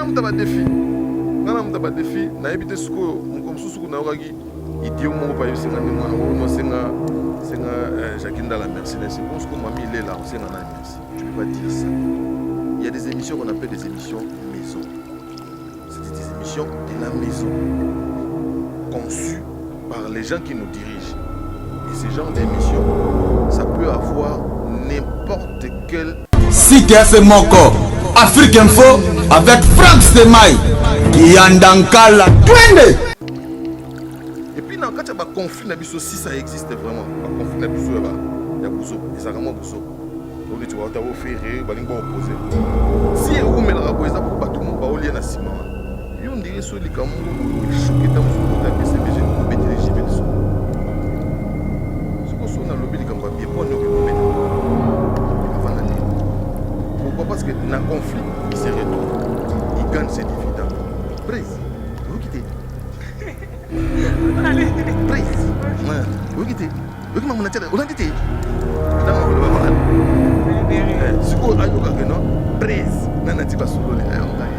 na moto ya badefi, nga na moto ya badefi. Nayebi te sikoyo mokolo mosusu kuna nayokaki idiot moko pa yebisi nga ndenge wana ono senga senga Jacques Ndala merci na bon sikoyo mami Ilela osenga nani merci. Tu peux pas dire ça. Il y a des émissions qu'on appelle des émissions maison. C'est des émissions de la maison conçues par les gens qui nous dirigent. Et ce genre d'émission, ça peut avoir n'importe quel Site FM moko Afrique Info avec Franck Stemay Kiyanda Nkala twende. Et puis na kati ya ba conflit na biso, si ça existe vraiment, ba conflit na biso ya ba ya buzoba, ezalaka mwa buzoba. Neti bauta bofere balingi baopose si ewumelaka boye, eza mpo bato moko baolia na nsima wana. Yo ndenge so likambo moko boye eshoke, ntango mosusu kota BCBG obetele jibe liso. Soko so nalobi likambo ya bien mpo nioki kobeta avanda nini? Pourquoi? Parce que na conflit, il se retrouve, il gagne ses dividendes. Prise oyoki te, prise oyoki te, oyoki mamona tiala olandi te. Ntango koloba wana sikoyo ayokaka no prise nana ti basololi ayo ngai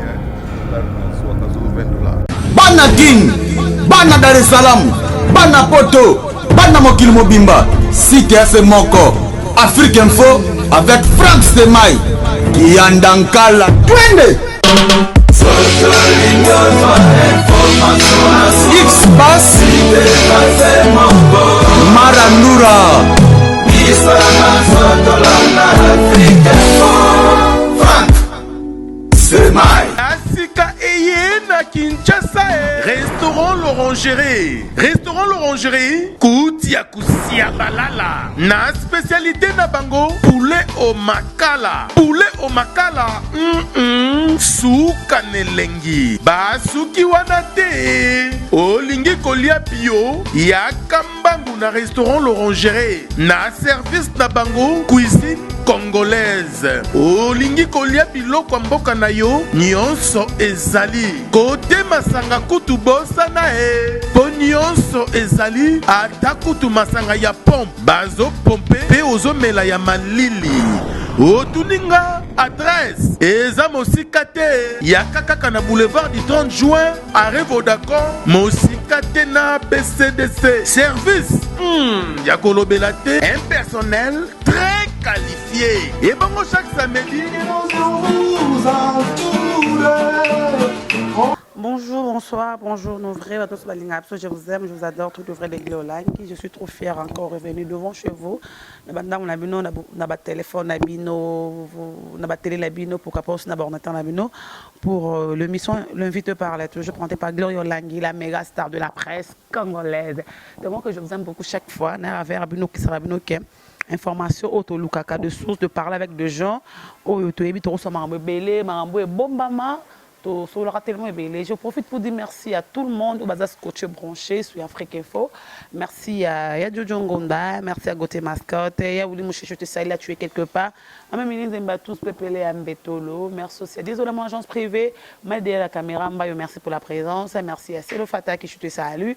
nazwaka zo 20 $. Bana Kin, bana Dar es Salaam, bana Poto, bana mokili mobimba, site FM moko Afrique Info avec Franck Stemay Kiyanda Nkala twende. X Bass Marandura. Asika eye na Kinshasa e. Restaurant L'Orangerie, Restaurant L'Orangerie kuti ya kusia balala na spécialité na bango poulet au makala, poulet au makala Suka na elengi, basuki wana te. Olingi kolia bio, yaka mbangu na Restaurant L'Orangerie na service na bango cuisine congolaise. Olingi kolia biloko ya mboka na yo, nyonso ezali. Kote masanga kutu bosana e, mpo nyonso ezali, ata kutu masanga ya pompe bazopompe mpe ozomela ya malili. Otuni nga adresse, eza mosika te, yaka kaka na boulevard du 30 juin, arrêt Vodacom, mosika te na BCDC. Service ya kolobela te, un personnel très qualifié. Ebongo chaque samedi. Bonjour, bonsoir, bonjour nos vrais, à tous balinga biso, je vous aime, je vous adore, tout le vrai de Olangi. Je suis trop fière encore revenir devant chez vous. Na bandako na bino, na ba téléphone na bino, na ba télé na bino, pourquoi pas aussi na ba ordinateur na bino pour l'émission L'invité parle, toujours présenté par Gloria Olangi, la méga star de la presse congolaise. Donc que je vous aime beaucoup chaque fois, na vers bino qui sera bino ke information oyo tolukaka de source, de parler avec des gens oyo toyebi, tokoswa makambo ebele, makambo ebombama, tosololaka tellement ebele. Je profite pour dire merci à tout le monde oyo baza scotché, branché sur Afrique Info. Merci à ya Jojo Ngonda, merci à Gauthier Mascotte, ya Wuli Mouchecho, te sali, tu es quelque part. Mama Mini Nzemba, tous pepele ya Mbetolo. Merci aussi à désolé mon agence privée, mal derrière la caméra Mbayo, merci pour la présence. Merci à Selo Fata qui je te salue.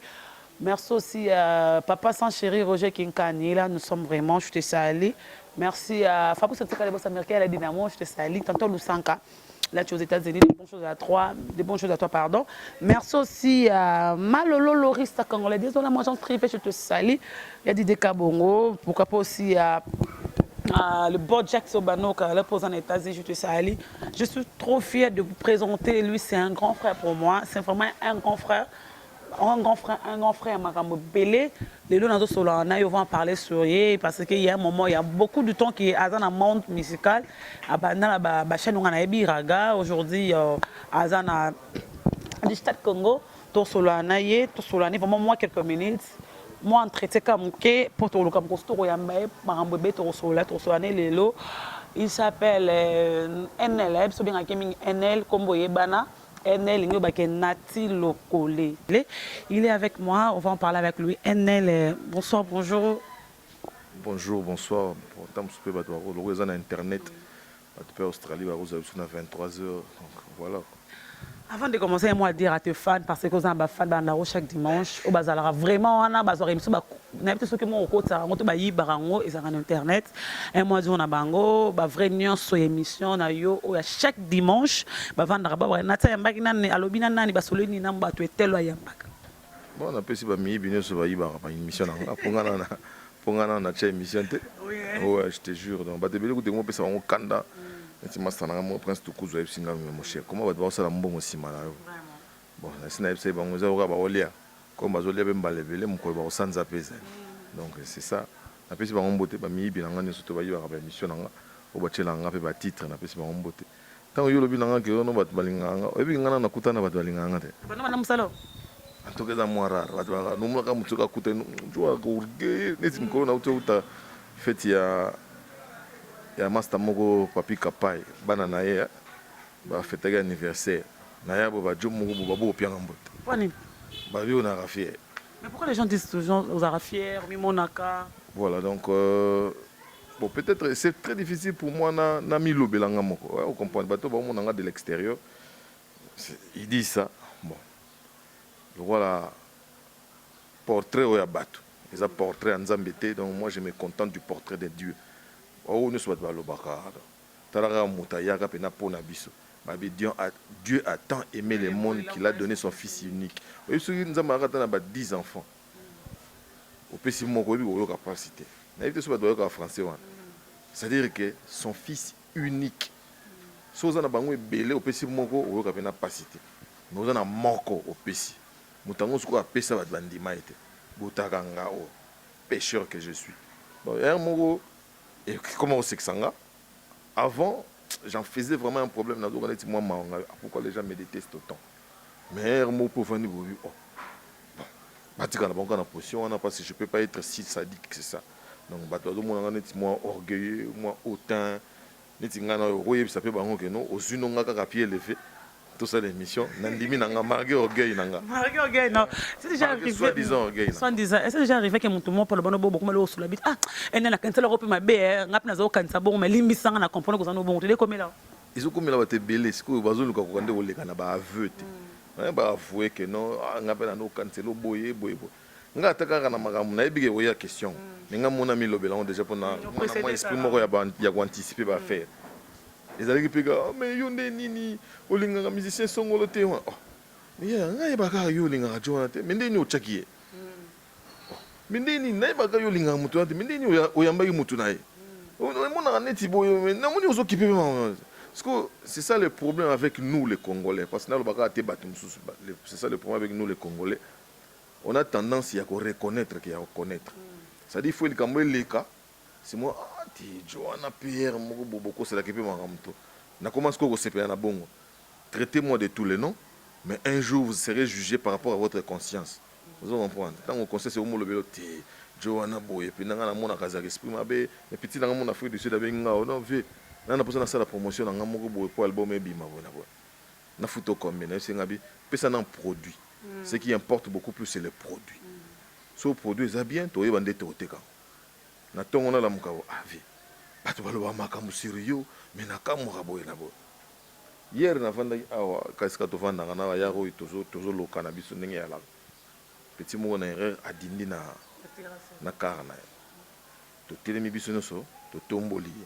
Merci aussi à Papa sans chéri Roger Kinkani. Là, nous sommes vraiment, je te salue. Merci à Fabrice Tsekalebos américain à la Dynamo, je te salue. Tonton Lusanka. Là, tu es aux États-Unis, des bonnes choses à toi, des bonnes choses à toi, pardon. Merci aussi à Malolo Lorista congolais. Désolé, moi, agence privée, je te salue. Il y a Didier Kabongo. Pourquoi pas aussi à le Bob Jack Sobano, qui est aux États-Unis, je te salue. Je suis trop fière de vous présenter. Lui, c'est un grand frère pour moi. C'est vraiment un grand frère. Un grand frère, un grand frère, makambo ebele. Lelo nazosolola na yo, va en parler sur ye parce que il y a un moment, il y a beaucoup de temps qui aza na monde musical, abanda na bachaîne nga nayebi Raga, aujourd'hui aza na Digital Congo. Tosolola na ye, tosolola na ye vraiment moi quelques minutes, moi entretien ka moke mpo toluka mokoso tokoyamba ye, makambo ebele tokosolola, tosolola na ye lelo. Il s'appelle NL, biso obengaki mingi NL, kombo oyebana NL, elingi Nati Lokole. Il est avec moi, on va en parler avec lui. NL, bonsoir, bonjour. Bonjour, bonsoir. Ntango mosusu mpe bato loko eza na internet, bato mpe Australie bakozwa biso na 23 heures, donc voilà. Avant de commencer, un mot à dire à tes fans, parce que oza na ba fans balandaka yo chaque dimanche, oyo bazalaka vraiment wana, bazwaka émission, ba nayebi te soki moko okotisaka yango to bayibaka yango, ezalaka na internet. Un mot à dire na bango, ba vrai nyonso ya émission na yo oyo ya chaque dimanche, bavandaka ba nati ayambaki nani, alobi na nani, basololi nini na bato etelo ayambaka. Bon, napesi bamiyibi nyonso bayibaka ba émission na nga, mpo nga na natia émission te. Ouais, je te jure. Donc bato ebele kutu mopesa bango kanda, neti masta na nga moko, Prince Tukuzu, ayebisi nga: "Mon cher, comment bato bakosala mbongo nsima na yo?" Bon, nasi nayebisa ye bango eza kaka bakolia comme bazolia mpe mbala ebele, mokolo bakosanza mpe ezali. Donc c'est ça, napesi bango mbote, bamiyibi na nga nyonso to bayibaka ba émission na nga, oyo batielaka nga mpe ba titre, napesi bango mbote. Ntango yo olobi na nga ke ono bato balingaka nga, oyebi nga na nakuta na bato balingaka nga te. Bana bana mosala. En tout cas eza mwa rare, bato nomonaka motu soki akuta oaka orgueil, neti mikolo nauti outa fête ya master moko, Papi Kapai, bana na ye bafetaki anniversaire na ya bo bajo moko bo babo opianga mbote. Pwani? Babi onaka fier. Mais pourquoi les gens disent toujours ozalaka fier, mimonaka? Voilà, donc bon, peut-être c'est très difficile pour moi na milobelanga moko. Ouais, ocomprendre, bato baomonanga de l'extérieur, ils disent ça. Bon, lokola portrait oyo ya bato eza portrait ya Nzambe te, donc moi je me contente du portrait de Dieu. Oyo nyonso bato balobaka, tala kaka moto ayaka mpena mpo na biso. Babi Dieu a tant aimé le monde qu'il a donné son fils unique. Oyebi, soki Nzambe ayaka ata na ba 10 enfants, opesi moko, oyebi koyoka mpasi te. Nayebi te so bato bayokaka français wana, c'est-à-dire que son fils unique. So oza na bango ebele, opesi moko, oyoka mpena mpasi te. Mais oza na moko, opesi moto yango, sikoyo apesa, bato bandima ye te. Botaka nga oyo pécheur que je suis. Bon, heure moko comment osekisa nga, avant j'en faisais vraiment un problème, nazoka neti mwa mawa nga, pourquoi les gens me détestent autant? Mais heure moko mpo ofandi bobi, oh bon, batika na bango kaka na position wana, parce que je peux pas être si sadique que ça. Donc bato bazomona nga neti mwa orgueilleux, mwa hautain, neti ngai na oyo okoyebisa mpe bango ke no ozwi no nga kaka pied levé, tosala émission, nandimi na nga malgré orgueil na nga. Malgré orgueil, non. C'est déjà Malgré arrivé. Soi-disant orgueil, non. Soi-disant. Est-ce déjà arrivé que moto moko aloba no bobo koma osula bit, ah, ene na kanisela ko pe mabe, nga pe nazo kanisa bongo, mais limbisa nga, na comprendre kozana bongo te komela? Ezokomela bato ebele. Sikoyo bazoluka koka nde koleka na ba aveu te. Ba avouer ke non, ah, nga mpe nando okanisela boye boye boye. Nga ata kaka na makambo nayebi ke koya question, mais nga mona milobela yango déjà mpona mwana mwa esprit moko ya koanticiper ba affaire. Ezalaki mpe kaka: "Oh, mais yo nde nini olingaka musicien songolo te wana?" Oh, mais ya ngai yebaka kaka yo olingaka jo wana te, mais nde nini otiaki ye? Oh, mais nde nini nayebaka yo olingaka motu wana te, mais nde nini oyambaki motu na ye? Emonaka neti boye, mais namoni ozokipe mpe makambo. Parce que c'est ça le problème avec nous les Congolais, parce que nalobaka te bato mosusu, c'est ça le problème avec nous les Congolais: on a tendance ya koreconnaître ke ya koconnaître, c'est-à-dire il faut likambo eleka, c'est moi, ah ti jo wana pierre moko bo bokoselaki mpe makambo to nakoma sikoyo kosepela na bongo. Traitez-moi de tous les noms, mais un jour vous serez jugé par rapport à votre conscience. Ozo comprendre, ntango conscience ekomolobela te jo wana boye mpe nanga namonaka azalaka esprit mabe. Mais petit nanga mona Afrique du Sud abengi nga: "Oh non vieux, nanga na mposa nasala promotion na nga moko boye po album ebima boye na boye, nafuta combien?" Nayebisinga bi pesa na produit. Ce qui importe beaucoup plus, c'est le produit. So produit eza bien, toyeba nde tokoteka. Na ntongo nalamuka bo, ah vieux, bato baloba makambo sur yo, mais nakamwaka boye na boye. Hier navandaki awa kasika tovandaka na bayaka oyo tozoloka na biso ndenge eyalaka. Petit moko na erreur adindi na car na ye. Totelemi biso nyonso, totomboli ye,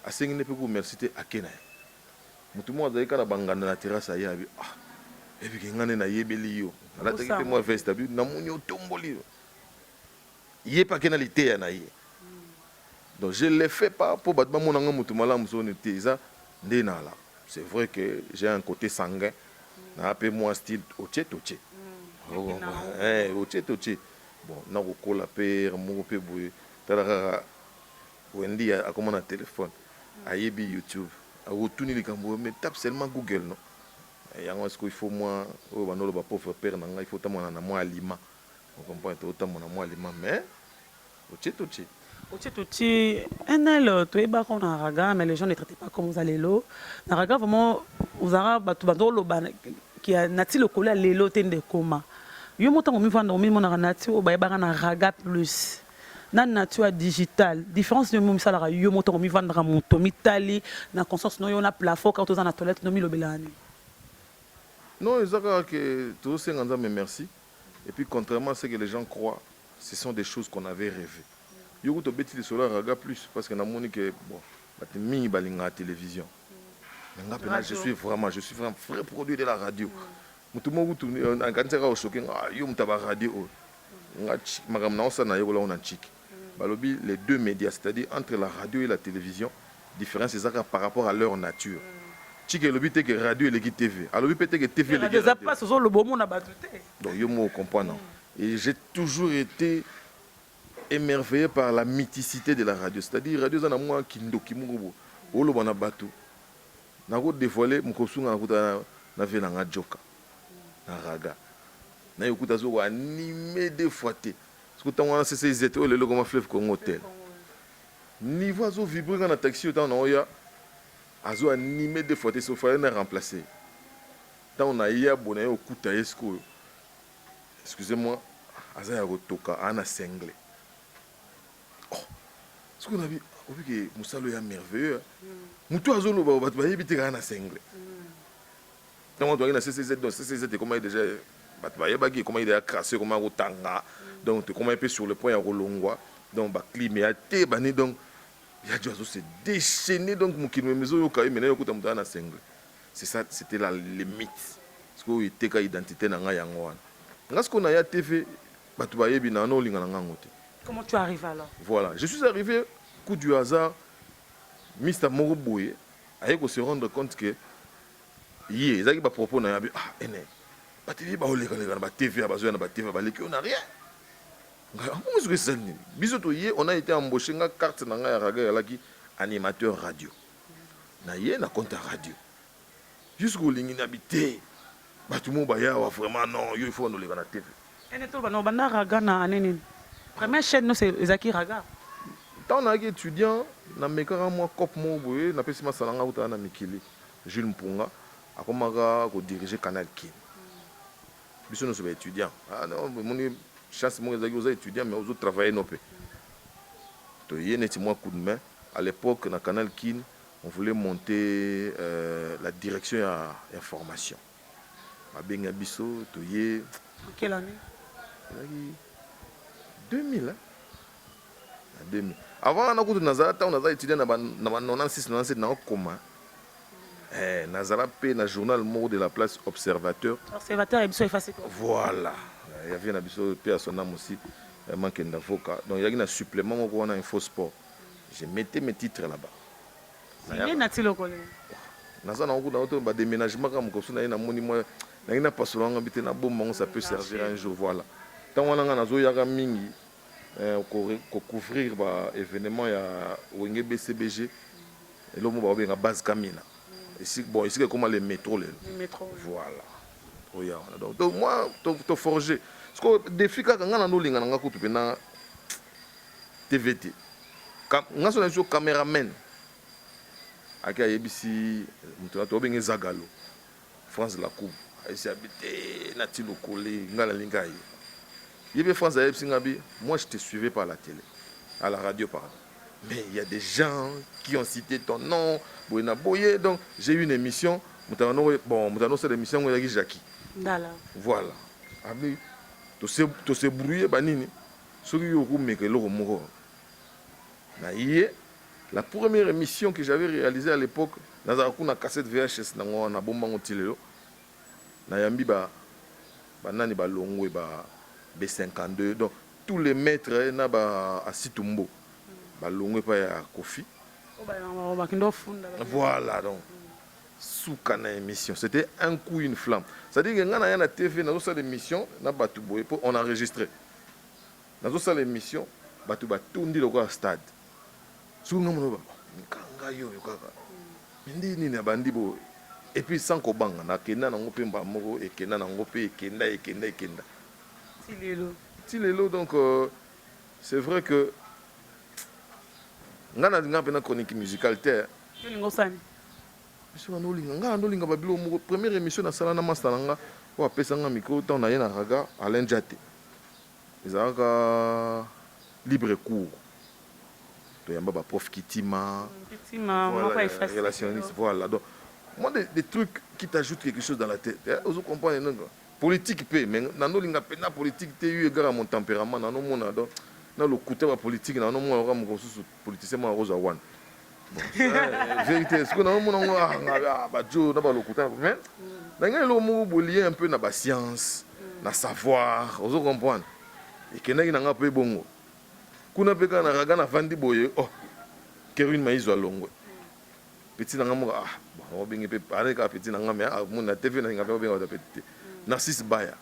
asengi nde mpe ku merci te, ake na ye. Motu moko azali kaka na banganda na terrasse, aye abi: "Ah, ebike nga nde nayebeli yo, nalataki mpe mwa veste." Abi: "Namoni otomboli yo." Ye mpe ake na liteya na ye. Donc je le fais pas mpo bato bamonanga motu malamu soni te, eza nde nala. C'est vrai que j'ai un côté sanguin na mpe mwa style otie totie. Otie totie. Bon, nakokola mpe moko mpe boye. Tala kaka Wendi, akoma na telefone, ayebi YouTube, akotuni likambo, mais tape seulement Google. Non, yango sikoyo il faut mwa oyo bandoloba pauvre père na ngai, il faut otambola na mwa alima, ocomprendre, totambola na mwa alima, mais otie totie. Otie totie nl. Toyebaka na raga, mais les gens ne traitaient pas comme oza lelo na raga. Vraiment ozalaka bato bandoloba nati lokolo ya lelo te. Nde ekoma yo mo ntango omivanda, omimonaka nati oyo bayebaka na raga plus na nature ya digital, différence nini omisalaka yo mo ntango omivandaka, moto mitali na conscience no yo na plafond, kaka toza na toilette no milobelaka nini? Non, eza kaka ke tozosenga Nzambe merci. Et puis contrairement à ce que les gens croient, ce sont des choses qu'on avait rêvé. Yo kutu obeti lisolo ya Raga plus parce que namoni que bon, bato mingi balingaka télévision. Mais nga pena je suis vraiment, je suis vraiment vrai produit de la radio. Mutu moko kutu akanisaka oshoke nga, ah, yo mutu ya ba radio oyo. Nga makambo na osala nayekola ngo na ntchiki. Balobi les deux médias, c'est-à-dire entre la radio et la télévision, différence ezaka par rapport à leur nature. Tchiki elobi te ke radio eleki TV. Alobi pe te ke TV eleki radio. Eza passe ozoloba omona bato te. Donc yo moko comprendre. Et j'ai toujours été émerveillé par la mythicité de la radio. C'est-à-dire radio eza na mwa kindoki moko bo. Oloba na bato. Nako dévoiler mokosunga nakuta na vie na nga joka. Na raga. Na yo kuta zo animer deux fois te. Soki ntango wana CCIZ oyo lelo koma Fleuve Congo Hotel. Niveau azo vibrer nga na taxi oyo ntango na oya azo animer deux fois te so fallait na remplacer. Ntango na ya bo na ye okuta ye sikoyo. Excusez-moi, aza ya kotoka a na sengle. Oh. Sikoyo na bi obi ke mosala ya merveilleux. Mutu azoloba bato bayebi te kaka na sengle. Ntango tozalaki na CCZ, donc CCZ ekomaki déjà bato bayebaki, ekomaki déjà crasse, ekomaki kotanga, donc tokomaki mpe sur le point ya kolongwa, donc baclime ya te bani, donc ya dio azo se déchaîner, donc mokili meme ezoyoka ye, mena yokuta moto aza na sengle. C'est ça, c'était la limite. Sikoyo eteka identité na ngai yango wana. Nga sikoyo na ya TV, bato bayebi na wana olinga na ngango te. Comment tu arrives alors? Voilà, je suis arrivé, coup du hasard, Mr moko boye aye ko se rendre compte que ye ezalaki ba propos na ye abi ah ene ba TV baolekaleka na ba TV bazoya na ba TV baleki yo na rien. Ngai ah bongo soki esali nini, biso toye, on a été embauché, nga carte na ngai ya raga ezalaki animateur radio, na ye na compte ya radio jusque olingi nabi te bato moko bayawa vraiment non yo il faut bandoleka na TV. Ene toloba na obanda raga na année nini? Première chaîne no ezalaki raga. Ntango nazalaki étudiant, namekaka mwa cope moko boye, napesi masala nga kutana na mikili. Jules Mpunga akomaka kodiriger Canal Kin. Biso nyonso ba étudiant. Ah non, omoni chance moko ezalaki oza étudiant mais ozo travailler no pe. Toye neti mwa coup de main. À l'époque na Canal Kin, on voulait monter la direction ya, ya formation. Babenga biso toye. Quelle année? Ezalaki 2000 hein? Na 2000. Avant wana kutu nazala ntango naza étudiant na ba 96 97 naokoma. Eh, nazala pe na journal moko de la place Observateur. Observateur ya biso efasi quoi. Voilà. Ya vie na biso pe à son âme aussi Mankenda Voka. Donc il y a na supplément moko wana Info Sport. Je mettais mes titres là-bas. Signé na Tilokole. Naza na kuna to ba déménagement kaka mokoso na ye namoni mwa nangi na pasola nga bite na bomba ngo ça peut servir un jour voilà. Tango wana nga nazoyaka mingi ko couvrir ba événement ya Wenge BCBG eloko moko babenga base Kamina. Esika bon esika ekoma le métro lelo. Métro. Voilà. Oya wana donc donc moi to, to forger. Parce que défi kaka nga na nolinga na nga kutu pena TV te. Nga so na biso cameraman ake ayebisi moto na tobenge Zagalo France Lacoub ayebisi abi te na ti lokole nga nalingi aye ye mpe France ayebisi nga bi moi je te suivais par la télé à la radio pardon mais il y a des gens qui ont cité ton nom boye na boye donc j'ai eu une émission moto ano bon moto ano osala émission yango ezalaki Jackie Ndala voilà abi tose brouiller banini soki yo okomeka eloko moko na ye. La première émission que j'avais réalisée à l'époque, nazalaka kuna cassette VHS nango wana nabomba yango ti lelo, nayambi ba banani balongwe ba B52 donc tous les maîtres na ba Asitumbo balongwe epai ya Koffi. Voilà donc suka na émission c'était un coup une flamme, c'est-à-dire que nga naya na TV nazosala émission na bato boye po on enregistrait, nazosala émission bato batondi lokola stade. Soki nga mona mikanga yo yo kaka nde nini abandi boye et puis sans kobanga nakenda nango mpe mbala moko ekenda nango mpe ekenda ekenda ekenda ti lelo ti lelo donc c'est vrai que nga nalinga mpe na chronique musicale te. Olinga osani biso nga nolinga nga nolinga babiloko moko. Première émission nasala na master na nga oyo apesa nga micro ntango naye na raga, Alain Djate, ezalaka libre cours, toyamba ba prof Kitima, Kitima. Voilà, relationniste, voilà. Donc Moi des trucs qui t'ajoutent quelque chose dans la tête eh, ozo comprendre nini politique pe mais nano linga pena politique te eu égard à mon tempérament nano mona donc na lokuta ba politique nano mona kaka moko mosusu politicien moko akozwa wana bon eh, vérité sikoyo nano mona ngo ah, ah, ba jo na ba lokuta mais na ngai eloko moko bolie un peu na ba science na savoir ozo comprendre ekendaki na nga pe bongo kuna pe kaka na raga navandi boye oh Kerwin Mayizo alongwe Petit na nga moko ah bon obenge pe pareil kaka petit na nga mais ah moni na TV na nga pe obenga bato petit te. Narcisse Baya.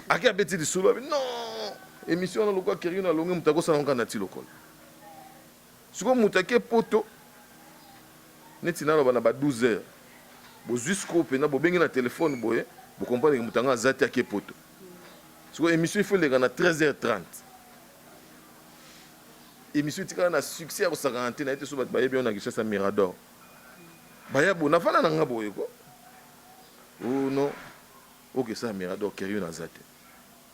Ake abeti lisolo abi non émission wana lokola Kerwin alongue moto akosala ngo kaka Naty Lokole. Sikoyo moto ake poto neti naloba na ba 12 heures bozwi sikoyo mpenza bobengi na telefone boye bocomprendre ke moto yango aza te ake poto. Sikoyo émission il faut eleka na 13 heures 30. Emission etikala na succès ya kosakana te, nayebi te soki bato bayebi yango na Kinshasa Mirador. Baya boye, nafanda na nga boye ko. Oh non, ok ça Mirador, Kerwin aza te.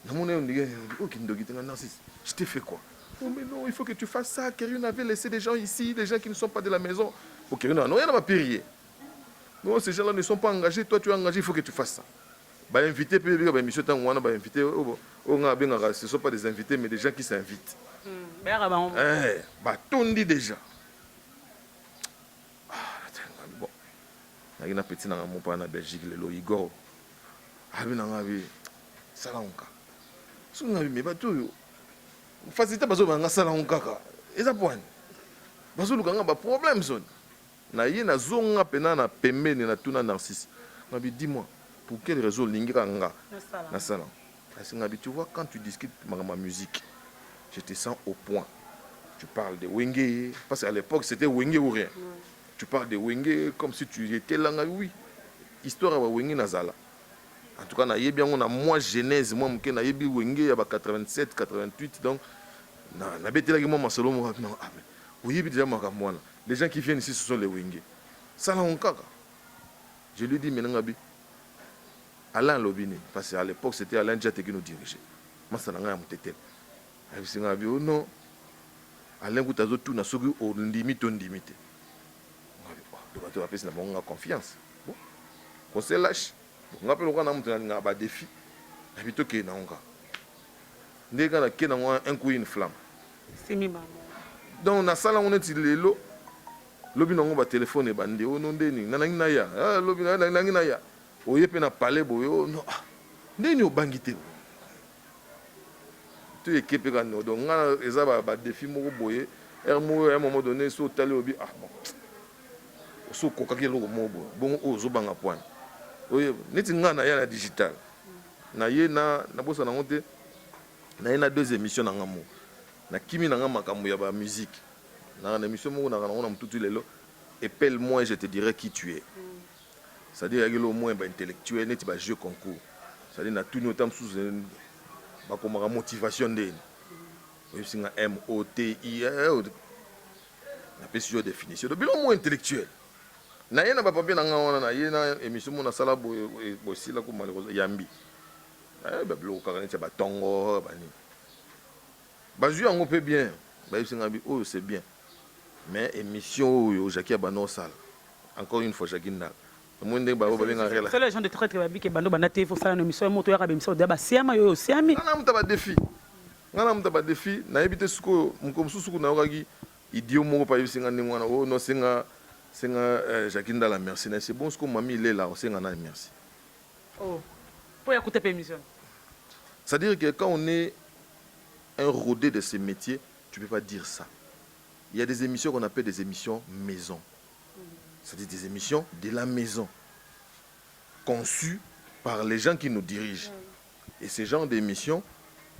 Namoni yo ndenge oh kindoki te nga Narcisse, je t'ai fait quoi? Oh mais non, il faut que tu fasses ça, Kerwin avait laissé des gens ici, des gens qui ne sont pas de la maison. Oh Kerwin, non, il y en a pas pire. Non, ces gens-là ne sont pas engagés, toi tu es engagé, il faut que tu fasses ça. Ba invites pe bika ba emission tango wana ba invites oyo nga abengaka ce sont pas des invites mais des gens qui s'invitent. Bayaka bango. Eh, batondi déjà. Ah, bon. Naki na petit nanga mon na Belgique lelo Igor. Abi nanga abi sala nka. Soki nga bi mais bato oyo facilité bazo banga sala kaka. Eza poani. Bazoluka nga ba problème zone. Na ye na zonga pena na pembeni na tuna Narcisse nga bi dis moi pour quelle raison olingi kaka nga na sala asi nga bi tu vois quand tu discutes makambo ya musique je te sens au point tu parles de Wenge parce qu'à l'époque c'était Wenge ou rien tu parles de Wenge comme si tu étais là nga bi oui histoire ya ba Wenge nazala en tout cas nayebi yango na mwa genèse mwa moke nayebi Wenge ya ba 87 88 donc nabetelaki mwa masolo moko ah mais oyebi dejà makambo wana. Les gens qui viennent ici ce sont les wenge. Sala ngo kaka. Je lui dis mais ngabi Alain alobi nini? Parce qu'à l'époque c'était Alain Djate qui nous dirigeait. Masta na ngai ya mutetela. Ayebisi ngai abi oh non. Alain kuta azotuna soki ondimi to ndimi te. Ngabi oh, donc bato bapesi na bango nga confiance. Bon, qu'on se lâche. Bon, nga pe lokola na moto nalingaka ba défi. Nabi tokende na ngo kaka. Ndenge kaka nake na ngo un coup une flamme. Simi mama. Donc nasala ngo neti lelo lobi nango ba telephone ebandi oh non nde nini nanangi naya ah, lobi nanangi naya oye pe na palais boye oh non ah nde nini obangi te to eke pe kaka donc nga eza ba, ba défi moko boye heure moko à un moment donné so otali obi ah bon osi okokaki eloko moko boye bongo oyo ozobanga poine oye neti nga naya na digital naye na nabosana yango te Naye na deux emissions na nga moko. Na kimi na nga makambo ya ba musique. Naka na emission moko naka nango na mutu ti lelo, Epelle moi et je te dirai qui tu es. C'est à dire eyaki eloko moko ya ba intellectuel neti ba jeux concours. C'est à dire na tuni yo tango mosusu bakomaka motivation nde nini? Oyebisi nga M O T I E napesi yo definition. Donc biloko moko intellectuel. Naye na ba papier na nga wana naye na emission moko nasala boye esila ko malheureusement yambi. Eh, ba biloko kaka neti ya ba tongo ba nini. Bazui yango pe bien, bayebisi nga bi oyo c'est bien. Mais émission oyo Jackie abanda osala. Encore une fois Jackie Ndala. Omoni ndenge ba oyo babenga rela. C'est les gens de traître ba bike bando banda te faut sala émission ya moto yaka ba émission ba siama yo siami. Nga na muta ba défi. Nga na muta ba défi, nayebi te sikoyo mokolo mosusu kuna nayokaki idiot moko pa ayebisi nga ndenge wana oh non senga senga euh, Jackie Ndala merci na c'est bon sikoyo mami Ilela osenga nani merci. Oh, po ya kuta pe émission. C'est-à-dire que quand on est un rodé de ce métier, tu peux pas dire ça. Il y a des émissions qu'on appelle des émissions maison. C'est-à-dire des émissions de la maison, conçues par les gens qui nous dirigent. Et ce genre d'émissions,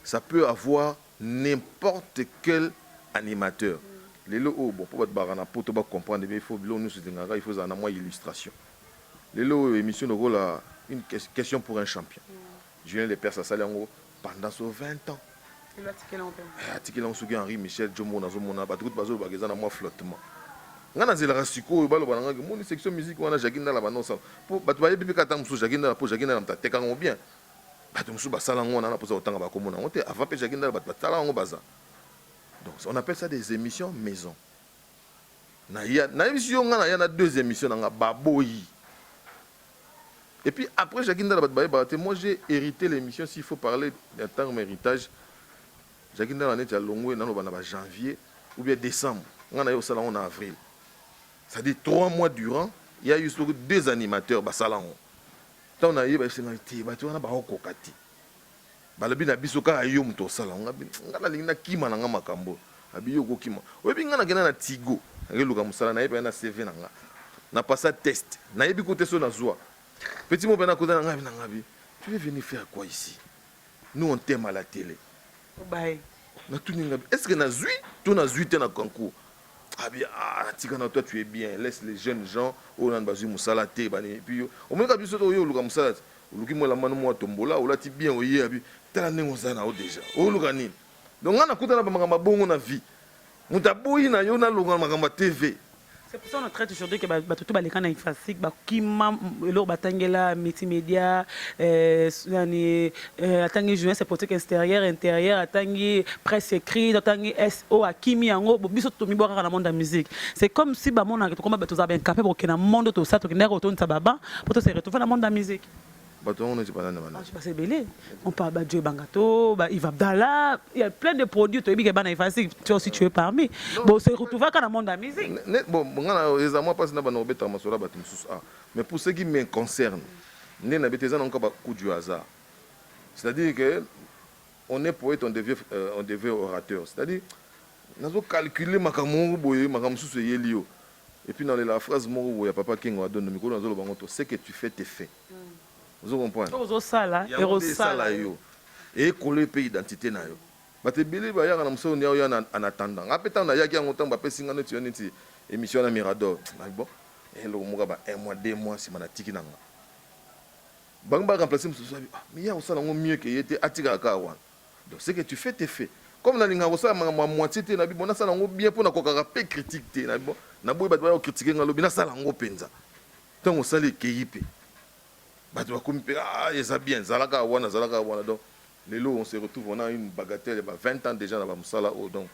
ça peut avoir n'importe quel animateur. Lelo oyo, bon, pour bato na poto ba comprendre, mais il faut biloko nyonso elingaka, il faut ezala na mwa illustration. Lelo oyo émission lokola une question pour un champion. Julien Lepers asali yango pendant so 20 ans. Atikeli yango soki Henri Michel Djombo nazomona bato kutu bazolobaka eza na mwa flottement. Nga nazelaka sikoyo baloba na nga ke moni section musique wana Jackie Ndala banda osala po bato bayebi mpe kaka mosusu Jackie Ndala po Jackie Ndala moto ateka yango bien. Bato mosusu basala yango wana na mposa kotanga bakombo na yango te avant mpe Jackie Ndala bato basala yango baza. Donc on appelle ça des émissions maison. Naya nayebisi yo nga naya na deux emissions na nga baboyi. Et puis après Jackie Ndala bato bayebaka te moi j'ai hérité l'émission s'il faut parler en terme héritage Jackie Ndala neti alongwe naloba na ba janvier ou bien décembre nga naye kosala yango na avril c'est-à-dire trois mois durant il y a eu soki deux animateurs basala yango ntango naye bayebisi ngai te bato wana bakokoka te Balobi na biso kaka yo moto osala yango. Nga nalingi nakima na nga makambo oyo. Abi yo okokima. Oyebi nga nakenda na Tigo, nake luka mosala naye penza na CV na nga. Na passa test, nayebi kutu te soki nazua. Petit moko penza akota na nga abi na nga abi tu veux venir faire quoi ici? Nous on t'aime à la tele. Obaye. Natuni nga est ce que nazui to nazui te na concours? Abi ah tika na toi tu es bien, laisse les jeunes gens oyo nanu bazui mosala te ba nini. Et puis yo omoni kaka biso oyo oluka mosala te. Oluki mwa elamba no mwa tombola olati bien oye abi tala ndenge oza na yo dejà oluka nini donc nga nakutana ba makambo ya bongo na vie moto aboyi na yo nalonga na makambo ya TV. C'est pour ça on traite aujourd'hui que bato tout baleka na ifasic bakima eloko batangela multimédia euh, nani euh, atangi journaliste politique extérieur intérieur atangi presse écrite atangi SO akimi yango biso tomibwakaka na monde ya musique c'est comme si bamonaka tokoma bato tozala baincapable kokende na monde tosala tokendaka kotondisa baba po to se retrouver na monde ya musique. Bato yango neti banani banani? Ah, baza ebele. On parle ba Joe Bangato, ba Yves Abdallah, il y a plein de produits toyebi ke bana Ifasic, toi aussi tu es parmi. Bon, se retrouver kaka na monde ya musique. Ne, bon, nga na eza mwa pasi na bana kobetaka masolo ya bato mosusu ah. Mais pour ce qui me concerne, nde na beti eza nango kaka ba coup du hasard. C'est-à-dire que on est poète, on devient euh, on devient orateur. C'est-à-dire nazo calculer makambo moko boye, makambo mosusu eyeli yo. Et puis nalela phrase moko boye ya papa Kengo Adondo mikolo nazoloba yango to ce que tu fais te fait. Ozo comprendre? Oyo ozosala Yango nde esala yo. Ekole mpe identité na yo. Bato ebele bayaka na mosala oyo ya en attendant. Nga mpe ntango nayaki yango ntango bapesi nga neti yo neti émission na Mirador. Nabi bon, eloko moko ba un mois, deux mois nsima natiki na nga. Bango ba remplacer mosusu abi ah mais ye akosala yango mieux que ye te atikala kaka wana. Donc ce que tu fais te fait. Comme nalingaka kosala makambo ya moitié te nabi bon nasala yango bien mpo nakokaka mpe critique te. Nabi bon naboyi bato baya ko critiquer nga lobi nasala yango mpenza. Ntango osali ekeyi mpe bato bakomi mpe ah eza bien zala kaka wana zala kaka wana donc lelo on se retrouve on a une bagatelle ya ba 20 ans déjà na ba mosala oyo donc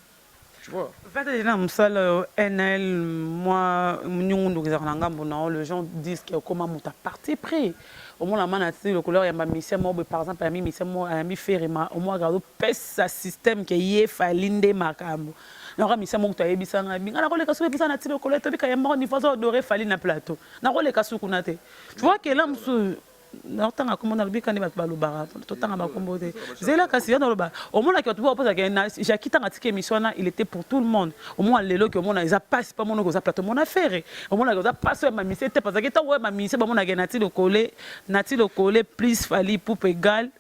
tu vois. 20 ans déjà na mosala oyo NL mwa nyungunduku ezalaka na ngambo na yo les gens disent que okoma moto ya parti pris omona mana ti lokola oyamba musicien moko boye par exemple ayambi musicien moko ayambi Ferre ma omonaka azopesa système que ye Fally nde makambo Nayoka misia moko moto ayebisa ngai bi ngai nakoleka suku epesa na ti lokolo etobi kayamba ngo niveau azo adore Fally na plateau nakoleka suku na te tu vois que là mosusu naotanga kombo nalobi kani bato balobaka totanga bakombo te zela kasi yo naloba omonaki bato baopozaka na Jackie tanga atiki émission wana il était pour tout le monde omona lelo ke omona eza pasi mpo amonaki oza plateau omona Ferre omonaki oza pasi oyo ya bamisie te parce que ntango oyo ya bamisie bamonaki Naty Lokole Naty Lokole plus Fally Ipupa egal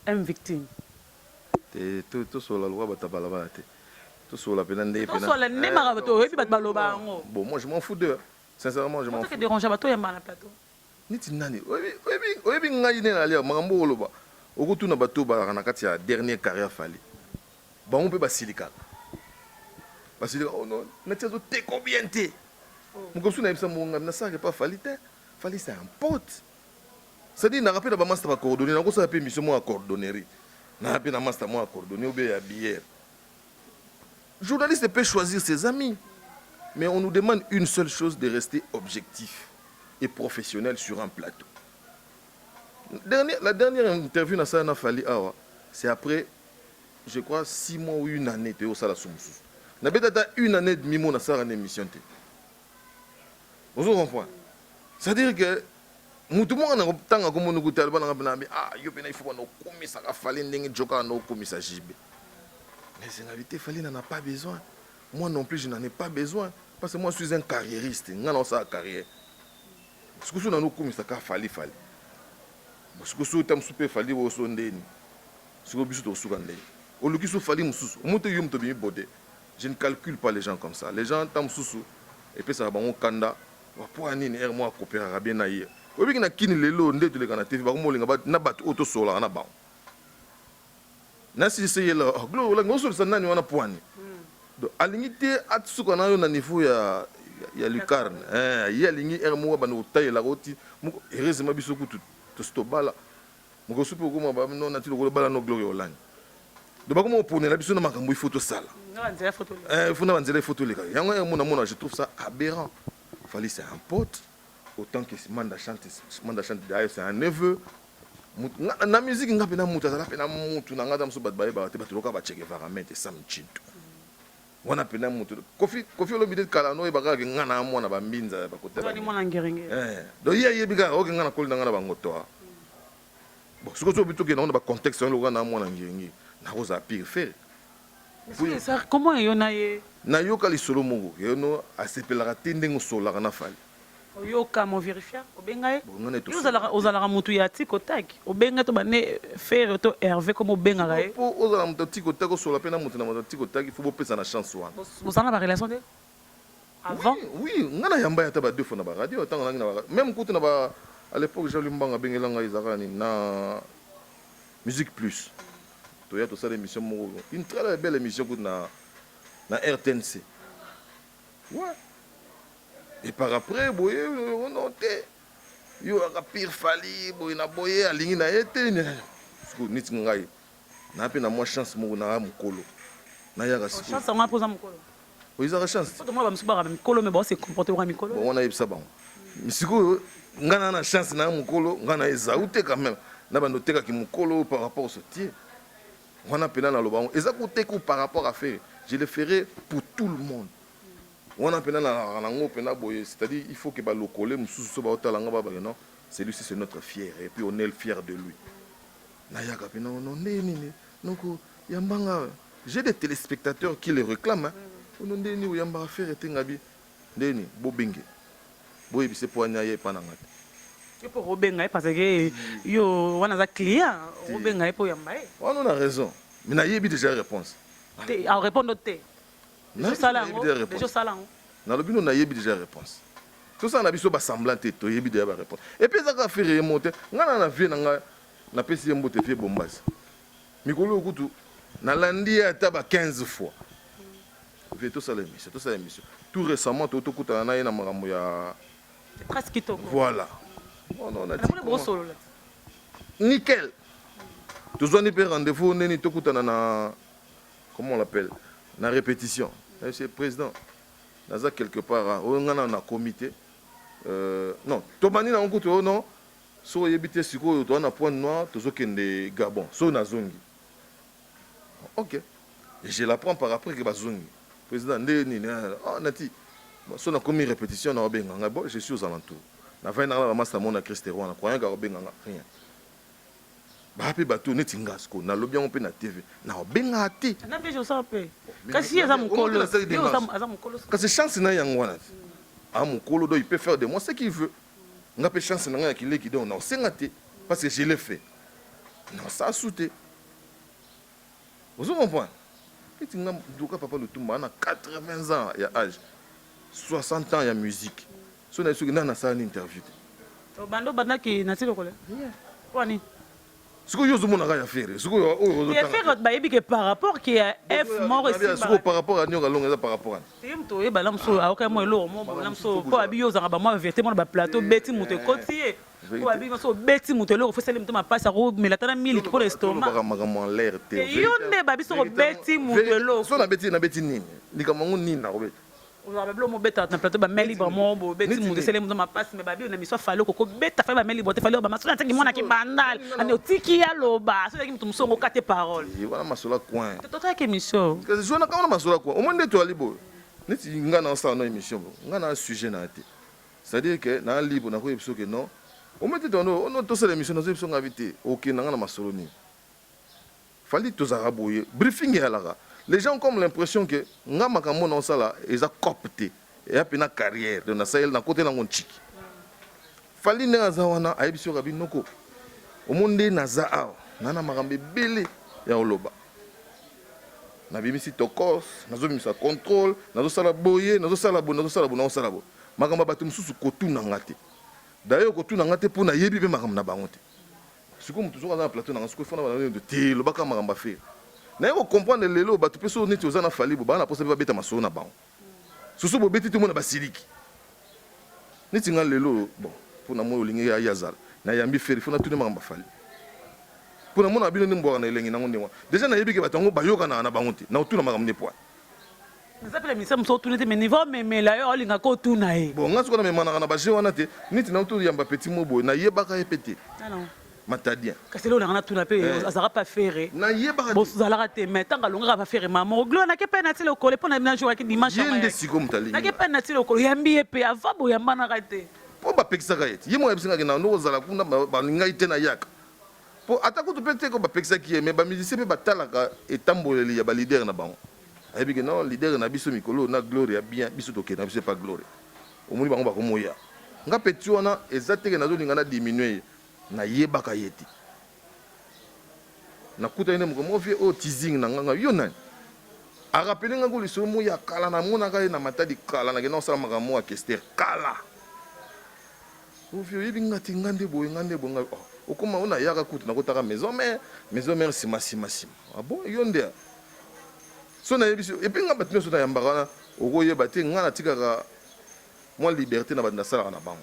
M victime. Te to tosolola lokola bato ya balabala te. Tosolola pena nde pena. Tosolola nde makambo to oyebi bato baloba yango. Bon moi je m'en fous d'eux. Sincèrement je m'en fous. Déranger bato oyamba na plateau. Neti nani? Oyebi oyebi oyebi ngai nde nalia makambo oloba. Okotuna bato bazalaka na kati ya dernier carré ya Fally. Bango mpe basilikaka. Basilika oh non, nati azo teko bien te. Mokolo mosusu nayebisa mongo ngai nasalaka epa Fally te. Fally c'est un pote. C'est à dire naka pe na ba masta ba coordonner nako sala pe emission moko ya coordonnerie naka pe na masta moko ya coordonner ou bien ya bière journaliste peut choisir ses amis mais on nous demande une seule chose de rester objectif et professionnel sur un plateau dernier, la dernière interview na sala na Fally awa c'est après je crois 6 mois ou une année toyo sala su mosusu na beta ata une année et demi mo na sala na émission te ozo comprendre c'est à dire que mutu moko na kotanga kombo nuku te aloba nanga pena ah yo pena il faut bana okumisaka Fally ndenge joka na okumisa JB mais c'est la vérité Fally n'en a pas besoin moi non plus je n'en ai pas besoin parce que moi je suis un carriériste nga na osala carrière sikoyo na okumisaka Fally Fally sikoyo ta mosusu mpe Fally oso ndeni sikoyo biso tokosuka ndeni oluki so Fally mosusu omoni te yo moto obimi bode Je ne calcule pas les gens comme ça. Les gens tango mosusu epesaka bango kanda po ya nini heure moko akooperaka bien na ye. Oyebi ke na Kin lelo nde toleka na TV bakomi kolinga na bato oyo tosololaka na bango. Nasilisa ye la oh, Gloria Olangi osolisa nani wana po ani? Donc alingi te asuka na yo na niveau ya ya lucarne. Eh, ye alingi heure moko abanda kotayelaka oti moko heureusement biso kutu tosi tobala. Mokosu mpe okoma ba non nati lokola bala no Gloria Olangi. Donc bakoma koponela biso na makambo il faut tosala. Eh, faut na banzela il faut toleka. Yango yango mona mona je trouve ça aberrant. Fally c'est un pote autant que Manda chante Manda chante d'ailleurs c'est un neveu. Na musique nga pena mutu azala pena mutu na nga mosusu bato bayebaka te bato loka ba Che Guevara mente Sam Tshintu. Wana pena mutu Kofi Kofi Olomide kala no oyeba kaka ke nga na mwana ba mbinza ya bakote. Eh, donc ye ayebi kaka oke nga na koli na nga na bango toa. Bon, sikoyo soki tokende yango na ba contexte wana lokola na mwana ngiringi, nakozala pire Ferre. Comment yo na ye? Nayoka lisolo moko ke no asepelaka te ndenge osololaka na Fally. Oyoka mo verifia obenga ye? Yo ozalaka ozalaka mutu ya tic au tac obenga to bande Ferre to Herve comme obengaka ye? Po ozala mutu ya tic au tac osolola pe na mutu na mutu ya tic au tac il faut bopesana chance wana. Bozala na ba relation te? Avant? Oui, oui, nga na yamba ye ata ba deux fois na ba radio tango nazalaki na ba meme kutu na ba à l'epoque Jean Louis Mbanga abengela ngai ezalaka nini na Musique Plus. Toya tosala émission moko une très belle émission kutu na na RTNC. Ouais. Et par après boye oh non te. Yo aka pire Fally boye na boye alingi na ye te. Sikoyo neti ngai na pe na mwa chance moko na mukolo. Nayaka sikoyo. Chance yango mpo oza mukolo. Ezaka chance. Po tomona ba misusu baka mikolo mais bao se comporter lokola mikolo. Bon wana yebisa bango. Sikoyo nga na na chance na mukolo nga na Esaü te quand même. Na bando teka ki mukolo par rapport au sotie. Wana pena na loba eza ko teka par rapport à faire. Je le ferai pour tout le monde. Wana pena na nango pena boye, c'est-à-dire il faut que ba lokole mususu so ba otala nga ba ba non, celui-ci c'est notre fier et puis on est fier de lui. Nayaka pena non nde nini noko yambanga. J'ai des telespectateurs qui le reclament hein. Ono nde nini oyambaka Ferre te ngabi nde nini bobenge boyebise po anya ye epa na nga te. Yo pe okobenga ye parce que yo wana aza client okobenga ye po oyamba ye. Wana ona raison mais nayebi dejà reponse. Te a repondre te. Dejà osala yango dejà osala yango. Nalobi no nayebi dejà reponse. Tosala na biso ba semblant te toyebi dejà ba reponse. Et puis eza kaka Ferre ye moko te nga na na vie na nga napesi ye mbote vieux Bombasi. Mikolo oyo kutu nalandi ye ata ba 15 fois. Vieux tosala emission, tosala emission. Tout récemment to tokutana na ye na makambo ya Presse kitoko. Voilà. Non non na Namoni bosolola. Nickel. Tozwani pe rendez-vous neni tokutana na comment on l'appelle na répétition. Monsieur président, naza quelque part oyo nga na na comité. Euh, non, tobandi na kutu oh non. Soki oyebi te sikoyo toza na pointe noire tozo kende Gabon soki nazongi ok et je l'apprends par après que bazongi president nde nini oh nati soki nakomi repetition na obenga ngai bon je suis aux alentours navandi nanga na bamasta mona Christ roi na croyant que akobenga nga rien ba pe bato neti nga sikoyo nalobi yango mpe na TV na obenga te na mpe josa mpe kasi ye aza mokolo aza mokolo kasi chance na yango wana a mokolo donc il peut faire de moi ce qu'il veut Nga pe chance na nga ya kileki donc nao senga te parce que je l'ai fait nao sala su te ozo comprendre neti nga ndoka papa lutumba ana 80 ans ya age 60 ans ya musique so na soki nani asala ni interview te obanda obandaki na ti lokole mpo nini Sikoyo yo ozomona kaka ya Ferre. Sikoyo oyo ozo Ya Ferre bayebi ke par rapport ke ya F moko esimba. Sikoyo par rapport ya Nioka Longo eza par rapport ani? Te moto oyeba la mosusu ayoka mwa eloko moko boye la mosusu po abi yo ozalaka ba mwa vérité mona ba plateau obeti moto ekoti ye. Po abi mosusu obeti moto eloko fo esali moto mapasi akomela ata na miliki mpo na estomac. Tolobaka makambo en l'air te. Yo nde babi soki obeti moto eloko. Soki nabeti nabeti nini? Likambo yango nini nakobeta? Ozalaka ba biloko moko obetaka na plateau ba main libre moko boye obeti mutu esali ye mapasi mais ba bi na emission ya Fally okoki obeta Fally ba main libre te Fally oloba soki natiaki mwana kibandal ande otiki ye aloba soki ezalaki mutu mosusu ongo okate parole. Te wana masolo ya coin. Te totalaki emission. Kasi zua wana masolo ya coin omoni nde toyali boye neti nga na osala no emission boye nga na sujet na te c'est à dire que na libre nako yebisa yo que non omoni te tono tosala emission nazo yebisa yo nga bi te okende nga na masolo nini Fally tozalaka boye briefing eyalaka les gens ont comme l'impression que nga makambo nao sala eza coop te eya pena carrière donc nasaleli nakotela yango ntshiki Fally ndenge aza wana ayebisi yo kabi noko omoni nde naza awa na na makambo ebele ya koloba nabimisi tokos nazobimisa contrôle nazosala boye nazosala boye nazosala boye nazosala boye makambo ya bato mosusu kotuna nga te d'ailleurs kotuna nga te mpo nayebi mpe makambo na bango te Sikoyo mutu soki aza na plateau nanga sikoyo fona bana te lobaka makambo ya ferre naye ko comprendre lelo batu pe soki neti oza na fally bo baa na posa pe babeta masolo na bango soso bobeti te omona basiliki neti nga lelo bon pona moi olingi ye azala nayambi ferre fona tuni makambo ya fally. Mpo namonaka bino nde mbwaka na elengi nango ndenge wana. Dejà nayebi ke bato yango bayokanaka na bango te. Nakotuna makambo nde pwa. Eza pe na musicien mosusu otuni te mais niveau omemela yo aolinga ko otuna ye. Bon nga sikoyo namemanaka na ba jeux wana te. Neti nauti koyamba petit moko boye nayebaka ye pe te. Matadien. Kasi eloko nanga natuna pe azalaka pa Ferre. Nayebaka te. Bozalaka te mais tango alongaka pa Ferre mama moko Gloria nake pe nati lokolo po na jouaki dimanche. Ye nde sikoyo moto alingi. Nake pe nati lokolo yambi ye pe avant boyambanaka te. Po bapekisaka ye te. Ye moko ayebisi nga ke na ozala kuna balingaki te nayaka. Po ata kutu pe te ko bapekisaki ye mais ba musiciens pe batalaka etamboleli ya ba leader na bango. Ayebi ke non leader na biso mikolo oyo na Gloria bien biso tokende na biso epa Gloria. Omoni bango bakomoya. Nga petit wana eza te ke nazolinga na diminuer ye. Nayebaka ye te. Nakutani nde mokolo moko vieux oyo teasing na nga nga yo nani? A rappeler nga ko lisolo moko ya kala namonaka ye na Matadi kala nakenda kosala makambo moko ya Kester kala. Oh vieux oyebi nga te nga nde boye nga nde boye nga oh okoma oyo nayaka kutu nakotaka maison mère maison mère sima sima sima ah bon yo nde so nayebisi yo epuis nga bato nyonso nayambaka wana okoyeba te nga natikaka mwa liberte na bato nasalaka na bango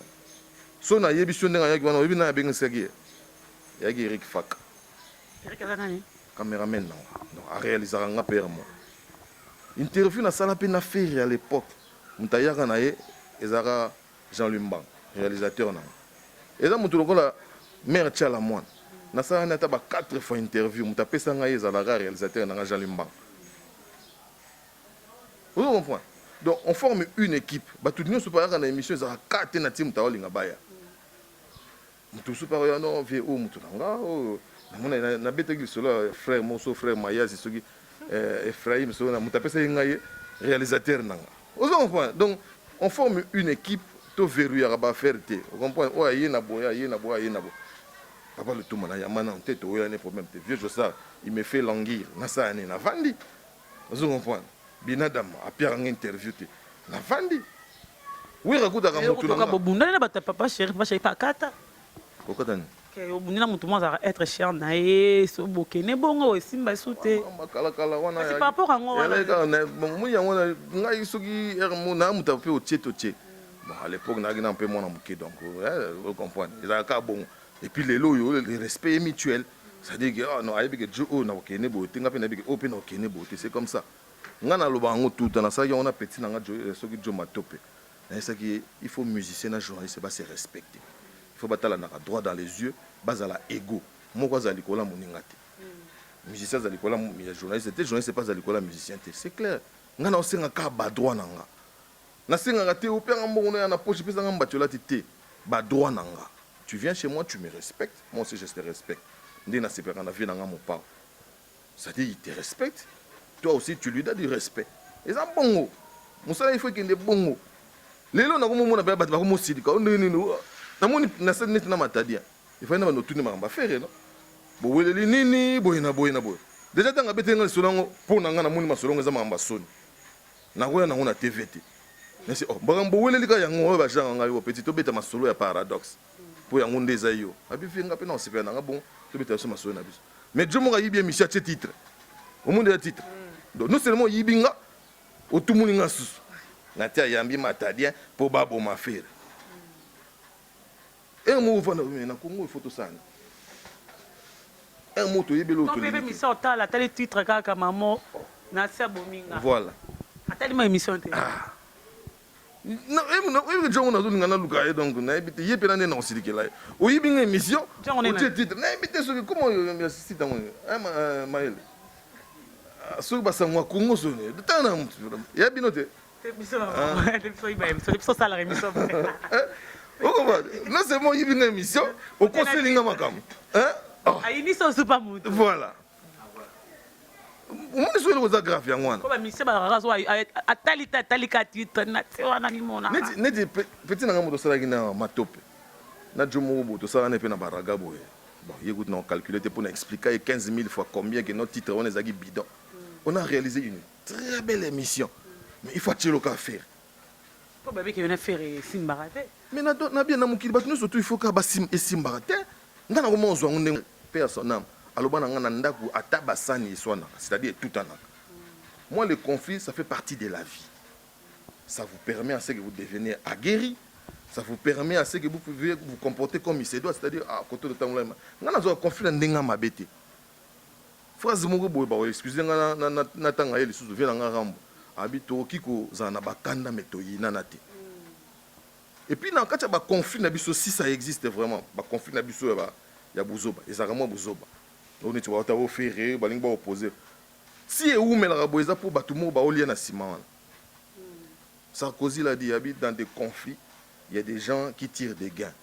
so nayebisi yo ndenge ayaki wana oyebi nani abengisaki ye eyaki Eric Faka Eric aza nani? Cameraman na nga donc arealisaka nga pere moko interview nasala mpe na Ferre à l'époque moto ayaka na ye ezalaka Jean-Louis Mbang realisateur na nga eza moto lokola mère Tshala Mwana nasala na ata ba 4 fois interview moto apesa ngai ezalaka réalisateur na nga Jean-Louis Mbang. Ozo comprendre? Donc on forme une équipe, bato nyonso bayaka na émission ezalaka ka te na tie moto aolinga baya moto mosusu mpe akoya non vie oyo moto na nga oyo namona nabetaki lisolo ya frère moso frère Mayazi soki Ephraim soki na moto apesaki ngai réalisateur na nga. Ozo comprendre? Donc on forme une équipe, to verrouillaka ba affaire te. O comprendre? Oyo aye na boye, aye na boye, aye na boye. Papa Lutumba na yamba nanu te, toyelani problème te. Vieux Jossart, il me fait languir. Nasala nini? Navandi. Ozo comprendre? Binadam apiaka nga interview te. Navandi. Werra akutaka mutu na nga. Bobundani na bato ya papa chéri, papa chéri pe akata. Kokata nini? Ke obundi na mutu moko azalaka être cher na ye, so bokende bongo esimba esu te. Kala kala wana. Kasi par rapport yango wana. Ezalaki kaka na bon moni yango wana ngai soki heure moko na mutu pe otie totie. Bon à l'époque nazalaki nanu pe mwana moke donc o comprendre ezalaka kaka bongo. Et puis lelo oyo le respect est mutuel. C'est-à-dire que ah non ayebi ke djo oyo nakokende boye te, ngai pe nayebi ke oyo pe nakokende boye te, c'est comme ça. Ngai nalobaka yango tout le temps, nasalaki yango na petit na ngai soki djo Matope. Nayebisaki ye il faut musicien na journaliste ba se respecter. Il faut batalanaka droit dans les yeux, bazala egaux. Moko azala likolo ya moninga te. Musicien azala likolo ya journaliste te, journaliste pe azala likolo ya musicien te. C'est clair. Ngai naosenga kaka ba droit na nga. Nasengaka te opia nga mbongo na ya na poche pesa nga mbati olati te. Ba droit na nga. Tu viens chez moi, tu me respectes, moi aussi je te respecte. Nde nasepelaka na vie na nga mopao. C'est à dire il te respecte, toi aussi tu lui donnes du respect. Eza bongo. Musala il faut ekende bongo. Lelo nakomi omona pe bato bakomi osilika o ndenge nini namoni nasali neti na matadi il fallait na bando otuni makambo ya Ferre no boweleli nini boye na boye na boye deja ntango abeteli nga lisolo yango mpo na nga namoni masolo yango eza makambo ya soni nakoya nango na TV te nasi oh makambo boweleli kaka yango oyo bajanga ngai o petit tobeta masolo ya paradoxe mpo yango nde eza yo abi vie nga mpe na osepela na nga bongo tobeta biso masolo na biso. Mais djo moko ayibi emission atie titre. Omoni deja titre. Donc non seulement oyibi nga, otumuli nga susu. Nati ayambi matadien po baboma Ferre. Heure moko ofanda mais na Congo il faut tosala nini? Heure moko toyebi eloko tolingi te. Mpe emission otala atali titre kaka mamo nasi abomi nga. Voilà. Atali ma emission te. Ah. Oyebi djongo nazolinga naluka ye donc nayebi te ye mpena nde nakosilikela ye oyibi nga émission otie titre nayebi te soki koma ya site yango mayele soki basango ya congo soni tala na motu ya bino te okoma non seulement oyibi nga émission okoseli nga makambo voilà Omoni soki eloko eza grave yango wana. Po ba musiciens bazalaka kaka soki atali te atali kaka titre na tie wana mimonaka. Neti neti petit na nga moto asalaki na matope na djo moko boye tosala na ye pe na baraga boye bon ye kutu na calculer te po na expliqua ye 15000 fois combien que no titre wana ezalaki bidon on a réalisé une très belle émission mais il faut atielo kaka Ferre. Po bayebi ke yo na Ferre esimbaka te. Mais na na bien na mokili bato nyonso tout il faut kaka esimbaka te nga nakoma kozwa yango ndenge paix à son ame aloba na nga na ndaku ata basani eswanaka c'est à dire etutanaka moi le conflit ça fait partie de la vie ça vous permet à ce que vous deveniez aguerri ça vous permet à ce que vous pouvez vous comporter comme il se doit c'est à dire ah koto totangola nga nazwaka conflit na ndenge ya mabe te. Phrase moko boye bako excuse nga natanga ye lisusu vie na nga Rambo abi tokoki kozala na bakanda mais toyinana te. Et puis na kati ya ba conflits na biso si ça existe vraiment ba conflits na biso ya ba ya buzoba ezalaka mwa buzoba oyo neti bawata bo Ferre balingi ba opposer si ewumelaka boye eza po batu moko baolia na sima wana. Sarkozy l'a dit abi dans des conflits il y a des gens qui tirent des gains.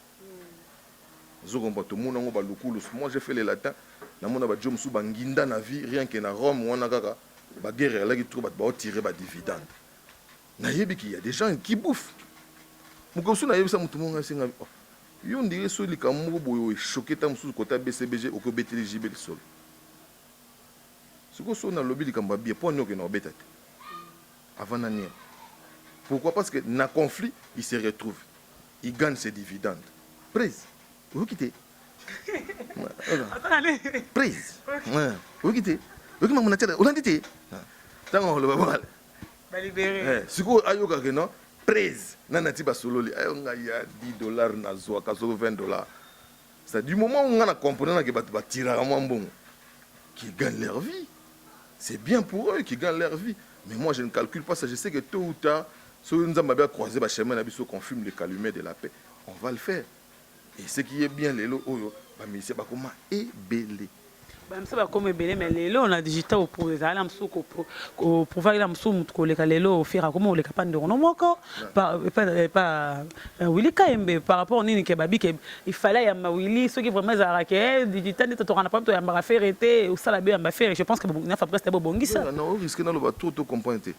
Ozo comprendre tomona yango ba lukulus moi j'ai fait le latin namona ba djo mosusu ba nginda na vie rien que na Rome wana kaka ba guerre eyalaki trop bato bao tirer ba dividende nayebi qu'il y a des gens qui bouffent mokolo mosusu nayebisa moto moko ngai asenga oh, yo ondire soki likambo moko boye ochoke ta mosusu kota BCBG okoki obeteli JB lisolo sikoyo soki nalobi likambo ya bien mpo nini okende kobeta te avant nani pourquoi parce que na conflit il se retrouve Il gagne ses dividendes. Prise. Oyoki te? Prise. Oyoki te? Oyoki mamu na tiala olandi te? Tango oloba bala. Ba libérer. Eh, sikoyo ayoka ke non prise na nati basololi ayo ngai ya 10 dollars nazwaka soko 20 dollars. C'est du moment où nga na comprendre que bato batiraka mwa mbongo qui gagnent leur vie. C'est bien pour eux qui gagnent leur vie. Mais moi, je ne calcule pas ça. Je sais que tôt ou tard, soki Nzambe abi a croiser ba chemin na biso qu'on fume le calumet de la paix, on va le faire. Et ce qui est bien lelo oyo, ba musiciens bakoma ebele. Ba musiciens bakoma ebele mais lelo na digital ezali na mosusu koprouvaki na mosusu motu koleka lelo Ferre akoma koleka pa ndeko no moko pa Willy Kayembe par rapport nini ke babi ke il fallait ayamba Willy soki vraiment ezalaka ke digital nde totokana problème toyambaka Ferre te osala be oyamba Ferre je pense que na Fabrice te bobongisa. Na risque naloba trop to comprendre te.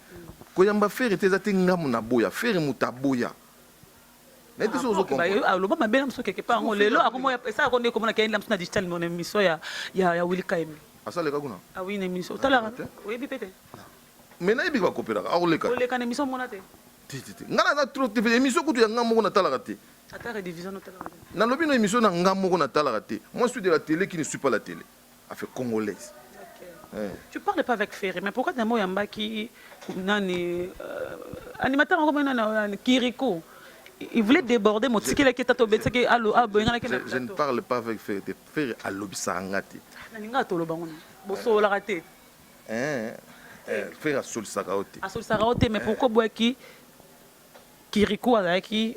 Koyamba Ferre te eza te ngamu na boya Ferre moto aboya. Nayebi te soki ozo comprendre. Aloba mabe na mosusu quelque part yango lelo akomo esalaka nde komona ke na mosusu na digital na émission ya ya Willy Kayembe. Asaleka kuna? Ah oui na émission otalaka oyebi pe te. Mais nayebi ke bakopelaka akoleka. Oleka na émission mona te. Te te te. Nga naza trop te émission kutu ya nga moko natalaka te. Ata redivision otalaka te. Nalobi no émission na nga moko natalaka te. Moi je suis de la télé qui ne suis pas la télé. Afe congolaise. Okay. Eh. Tu parles pas avec Ferre, mais pourquoi d'abord yambaki nani euh, animateur encore nani Kiriko il voulait déborder motikela ki tato betaki alo aboyengana ki je ne parle pas avec Ferre te Ferre alobisaka nga te. Nalinga toloba ngo bosololaka te. Eh, eh, Ferre asolisaka yo te. Asolisaka yo te mais pourquoi boyaki Kirikou azalaki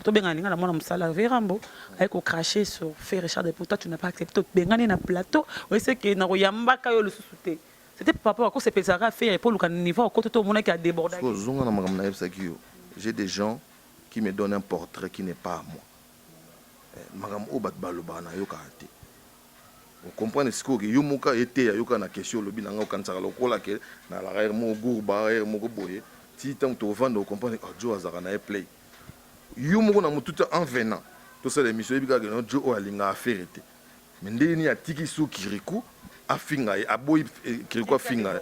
tobengana linga na mwana mosala Verambo aye ko cracher sur Ferre Richard de pour toi tu n'as pas accepté tobengani na plateau oyese ke na koyambaka yo lisusu te c'était par rapport à kosepelisaka Ferre mpo oluka niveau okota to omonaki adébordaki. Ozonga na makambo nayebisaki yo, j'ai des gens qui me donnent un portrait qui n'est pas à moi. Makambo oyo bato balobaka nayokaka te. O comprendre sikoyo ke yo moko eteya yo kaka na question olobi na nga okanisaka lokola ke nalaka heure moko gourba heure moko boye ti tango tovanda o comprendre ah Djo azalaka na ye play yo moko na mutu en venant tosala emission oyebi kaka ke non Djo oyo alingaka Ferre te mais ndenge nini atiki su Kirikou afinga ye aboyi Kirikou afinga ye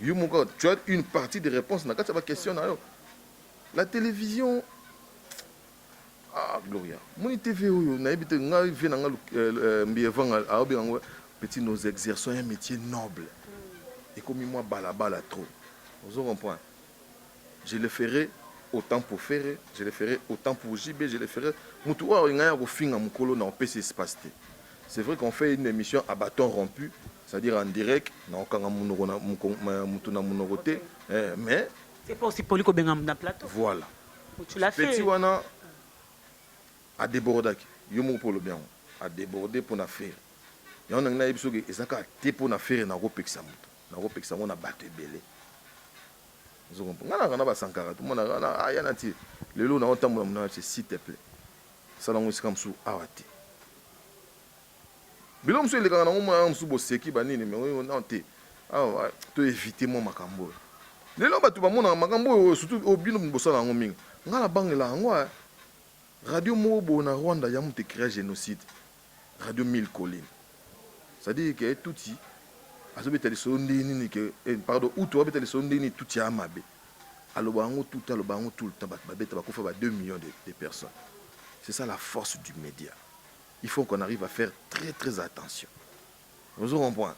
yo moko tu as une partie de réponse na kati ya ba question na yo la télévision. Ah Gloria, moni TV oyo nayebi te ngai vie na nga Mbiye Vanga aobenga yango petit nous exerçons un métier noble. Ekomi mwa balabala trop. Ozo comprendre? Je le ferai autant pour Ferre, je le ferai autant pour JB, je le ferai mutu oyo ngai akofinga mukolo na opesi espace te. C'est vrai qu'on fait une émission à bâton rompu, c'est-à-dire en direct, na okanga munoko na mutu na munoko te, mais C'est pas aussi poli kobenga na plateau. Voilà. Tu l'as fait. Petit wana a débordaki. Yo moko pe olobi yango. A déborder pona Ferre. Yango nangi nayebi soki eza kaka te pona Ferre nakopekisa moto. Nakopekisa yango na bato ebele. Ozo comprendre? Nga naka na ba Sankara tout monde na aya na ti lelo na otambola mona s'il te plaît. Sala ngo esika mosusu awa te. Biloko mosusu elekaka nango mwa mosusu boseki ba nini mais oyo non te. Awa to éviter mwa makambo oyo. Lelo bato bamonaka makambo oyo surtout oyo bino bosala yango mingi. Nga nabangela yango eh. Radio moko boye na Rwanda ya moto ecrea génocide. Radio Mille Collines. C'est-à-dire que Tutsi azobeta lisolo ndenge nini que eh, pardon Hutu abeta lisolo ndenge nini Tutsi ya mabe. Aloba yango tout le temps, aloba yango tout le temps, bato babeta bakufa ba 2 millions de personnes. C'est ça la force du média. Il faut qu'on arrive à faire très très attention. Ozo comprendre?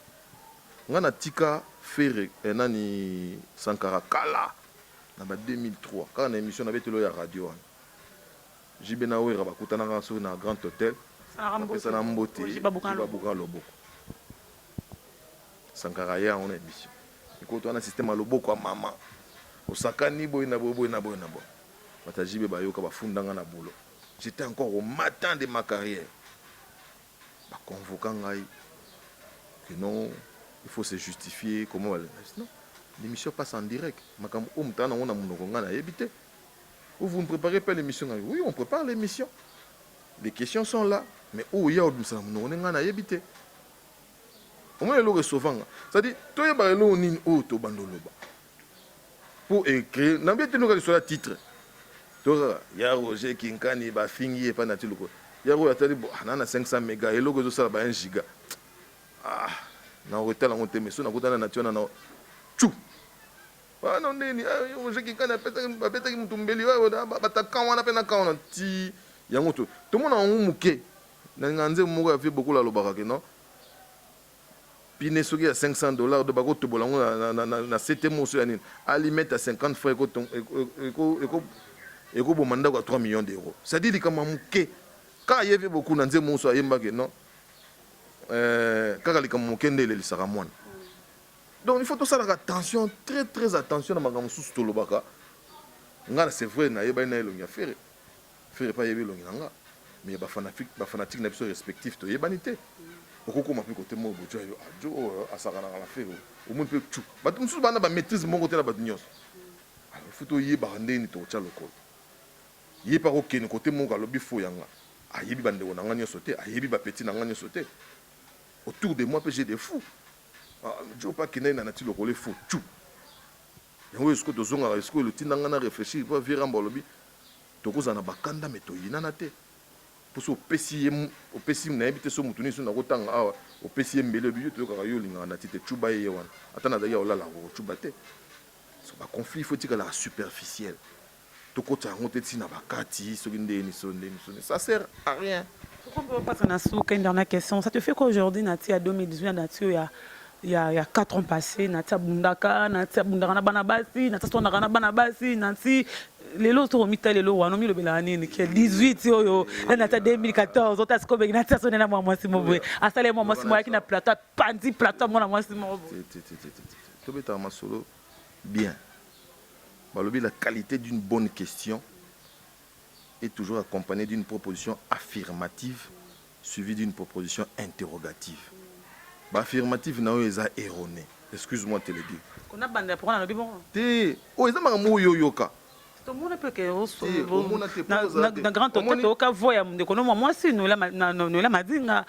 Nga na tika Ferre eh, nani Sankara kala na ba 2003 kaka na emission na betelo ya radio wana. JB na Werra bakutanaka soki na Grand Hotel. Bapesana mbote, JB abuka loboko. Sankara aya yango na émission. Mikolo toza na système ya loboko ya mama. Osakani boye na boye boye na boye na boye. Bato ya JB bayoka bafunda nga na boulot. J'étais encore au matin de ma carrière. Ba convoqua ngai que non, il faut se justifier comment ba non, l'émission passe en direct. Makambo oyo moto aza nango na monoko ngai nayebi te. Ou vous ne préparez pas l'émission ngai? Oui, on prépare l'émission. Les questions sont là, mais oyo ya obimisa na monoko nde ngai nayebi te. Omoni eloko esauva nga. C'est-à-dire toyebaka eloko nini oyo tobanda oloba. Pour écrire, na bien tinoka lisolo ya titre. Toza ya Roger Kinkani bafingi ye epai na ti lokola. Ya oyo atali bo ah, na na 500 mega eloko ezosala ba 1 giga. Ah, na otala yango te mais so nakutana na ti wana na tchou. Wana ndeni ah, Roger Kinkani apesaki babetaki mutu mbeli bata kan wana pe na kan wana ti yango to tomona yango moke. Nalinga nzembo moko ya vieux Bokul alobaka ke non pine soki ya 500 dollars do bakotobola yango na, na, na, na sete moso ya nini alimete ya 50 francs ekoboma ndako ya 3 millions d'euros. C'est-à-dire likambo ya moke kaka ye vieux Bokul na nzembo moso ayemba ke non euh, kaka likambo moke nde elelisaka mwana. Donc il faut tosalaka attention, très très attention na makambo mosusu tolobaka. Nga c'est vrai nayebani na elongi ya Ferre. Ferre pe ayebi elongi na nga mais ba fanatique ba fanatique na biso respectif toyebani te. Okokoma pe kote moko bojo yo ah jo oyo asakanaka na Ferre omoni pe tchou. Bato mosusu bana ba maîtrise moko te na bato nyonso. Alors il faut toyebaka ndenge nini tokotya lokolo. Ye pe akokende kote moko alobi faux ya nga. Ayebi ba ndeko na nga nyonso te, ayebi ba petit na nga nyonso te. Autour de moi pe j'ai des fous. Ah jo pe akendaki na nati lokolo faux tchou. Yango oyo sikoyo tozongaka sikoyo lotinda nga na reflechir po vieux Rambo alobi tokozala na bakanda mais toyinana te po soki opesi ye opesi nayebi te soki mutu nini soki nakotanga awa opesi ye mbeli oyebi yo toyokaka yo olingaka nati te tshuba ye ye wana ata nazalaki ya kolala akokotshuba te ba conflit il faut etikalaka superficiel tokota yango te ti na bakati soki ndeni so ndeni so ça sert à rien. Pourquoi on passe na suka une dernière question? Ça te fait quoi aujourd'hui Nati à 2018 Nati ya ya ya 4 ans passés Nati abundaka Nati abundaka na bana basi Nati aswanaka na bana basi Nati lelo to mita lelo wana omilobelaka nini ke 18 oyo na Nati 2014 ota sikoyo bengi Nati asonela mwa mwasi moko boye asala ye mwa mwasi moko ayaki na plateau apanzi plateau mwana mwasi moko boye. Tobetaka masolo bien. Balobi la qualité d'une bonne question est toujours accompagnée d'une proposition affirmative suivie d'une proposition interrogative. Ba affirmative na yo eza erronée. Excuse-moi de te le dire. Kona banda pourquoi nalobi bongo? Te, oyo eza makambo oyo oyoka. Tomona pe ke omona te na grand hôtel toyoka voix ya ndeko no mwa mwasi Noela Madinga.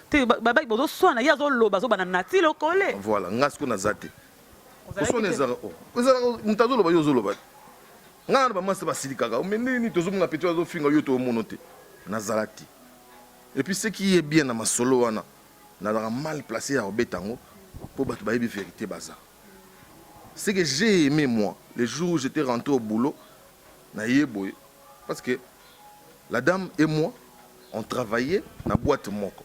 Te babaki bozoswana ye azoloba azobana nati lokole. Voilà, nga sikoyo naza te. Koswana ezalaka oh. Ezalaka moto azoloba yo ozoloba te. Nga na bamasta basilikaka me ndenge nini tozomona petit azofinga yo tomono te. Nazala te. Et puis ce qui est bien na masolo wana nazalaka mal placé ya kobeta yango mpo bato bayebi vérité baza. Ce que j'ai aimé moi le jour où j'étais rentré au boulot na ye boye parce que la dame et moi on travaillait na boîte moko.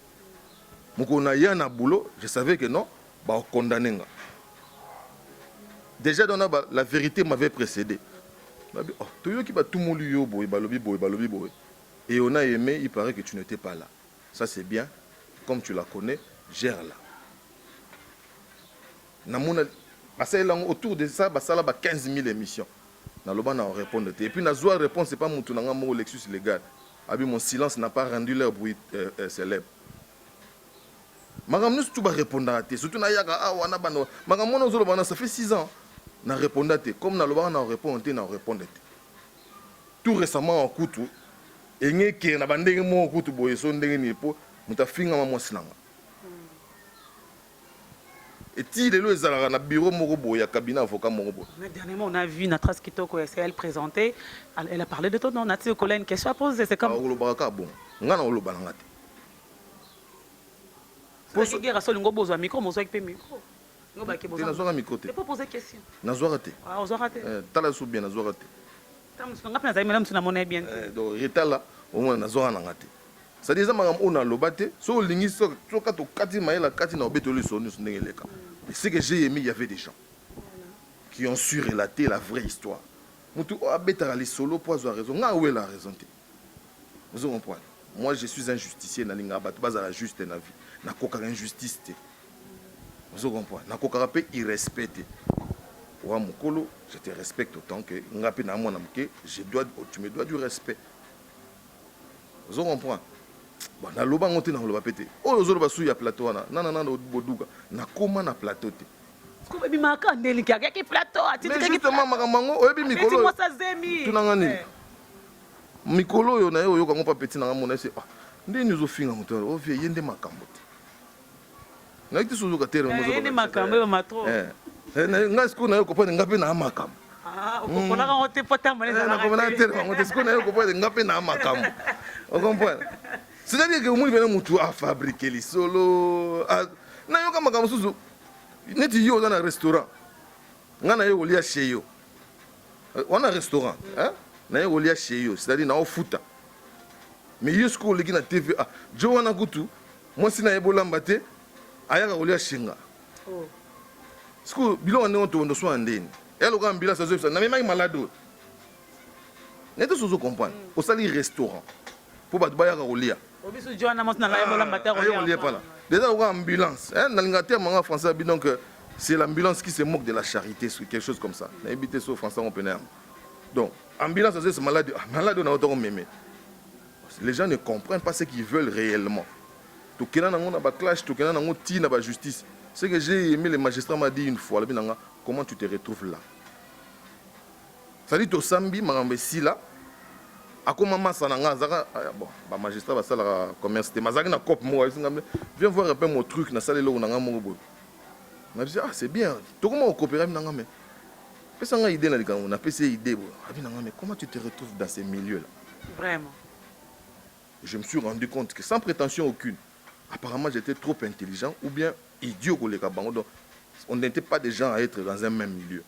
Mokolo na ya na boulot je savais que non ba condamner nga. Déjà dans la vérité m'avait précédé. Babi, oh, toyoki batumoli yo boye, balobi boye, balobi boye. Et on a aimé, il paraît que tu n'étais pas là. Ça c'est bien, comme tu la connais, gère-la. Namona basalela yango autour de ça basala ba 15 000 émissions. Naloba na répondre te. Et puis nazwa réponse c'est pas mutu na nga moko Lexus légal. Abi mon silence n'a pas rendu leur bruit célèbre. Makambo nyonso tu ba repondaka te surtout nayaka awa na bana makambo wana ozoloba wana ça fait 6 ans na reponda te comme nalobaka na répondre te na répondre te tout récemment kutu engekee na bandenge moko kutu boye so ndenge nini po moto afingama mwasi na nga eti lelo ezalaka na bureau moko boye ya cabinet avocat moko boye. Mais dernièrement on a vu na trace kitoko elle présentait elle a parlé de ton nom Nati Okola une question à poser c'est comme olobaka kaka bon nga na oloba na nga te. Poso guerre so lingo bozwa micro mozwaki pe micro. Te nazwaka micro te. Faut poser question. Nazwaka te. Ah ozwaka te. Eh, tala so bien nazwaka te. Nga pe nazali mela musu namona bien te. Eh, donc retala omona nazwaka na nga te. C'est-à-dire eza makambo oyo naloba te soki olingi soki tokati mayele akati na obetoli lisolo nyonso ndenge eleka. Et ce que j'ai aimé, il y avait des gens qui ont su relater la vraie histoire. Mutu oyo abetaka lisolo po azwa raison, nga awela raison te. Ozo comprendre? Moi je suis un justicier, nalingaka bato bazala juste na vie. Nakokaka injustice te. Ozo comprendre? Nakokaka mpe irrespect te. Oa mokolo, je te respecte autant que nga mpe na mwana moke, je dois, tu me dois du respect. Ozo comprendre? Bon, naloba yango te, nakoloba mpe te. Oyo ozoloba su ya plateau wana, nana nana boduka, nakoma na plateau te. Ebimaka ndenge akaki plateau. Mais justement, makambo yango oyebi mikolo tunanga nini eh. Mikolo oyo na ye oyoka yango mpa petit na nga mona ese, ah, ndeni ozofinga moto ovie ye nde makambo te. Nayebi te soki ozoka te. Ye nde makambo ebama trop. Eh, eh, ngai sikoyo naye kopane nga mpe naa makambo. Ah, okoponaka yango te po tambola. Nakomona te yango te. Sikoyo naye kopane nga mpe naa makambo, ocomprendre? C'est-à-dire que omoni pena motu afabrike lisolo. Nayoka makambo mosusu neti yo oza na restaurant, ngai naye kolia chez yo wana restaurant, naye kolia chez yo, c'est-à-dire naofuta, mais yo sikoyo oleki na TV, ah, jo wana kutu mwasi na ye bolamba te, ayaka kolia shenga. Oh. Sikoyo biloko ndenge tondo swa ndeni eya lokola ambulance azoyebisa namemaki malade oyo nete sozo comprendre. Osali restaurant mpo bato bayaka kolia. Kolia pala déjà lokola ambulance, nalinga te manga français abi. Donc c'est l'ambulance qui se moque de la charité, quelque chose comme ça. Nayebi te so français yango pene yango. Donc ambulance azoyebisa malade, malade oyo naotako meme. Les gens ne comprennent pas ce qu'ils veulent réellement. Tokenda nango na baclash, tokenda nango ti na bajustice. Ce que j'ai aimé, le magistrat m'a dit une fois, alobi nanga: comment tu te retrouves là? C'est-à-dire tosambi makambo esila, akoma masa na nga azaka. Bon, bamagistrat basalaka commerce te, mazalaki na cope moko. Ayebisinga: viens voir un peu mon truc, nasala eloko na nga moko boye. Nabisi: ah, c'est bien, tokoma kokopera. Abi nanga: mais pesa nga idée na likambo. Napesi ye idée boye. Abi nanga: mais comment tu te retrouves dans ces milieux là? Vraiment. Je me suis rendu compte que, sans prétention aucune, apparemment j'étais trop intelligent ou bien idiot koleka bango. Donc on n'était pas des gens à être dans un même milieu.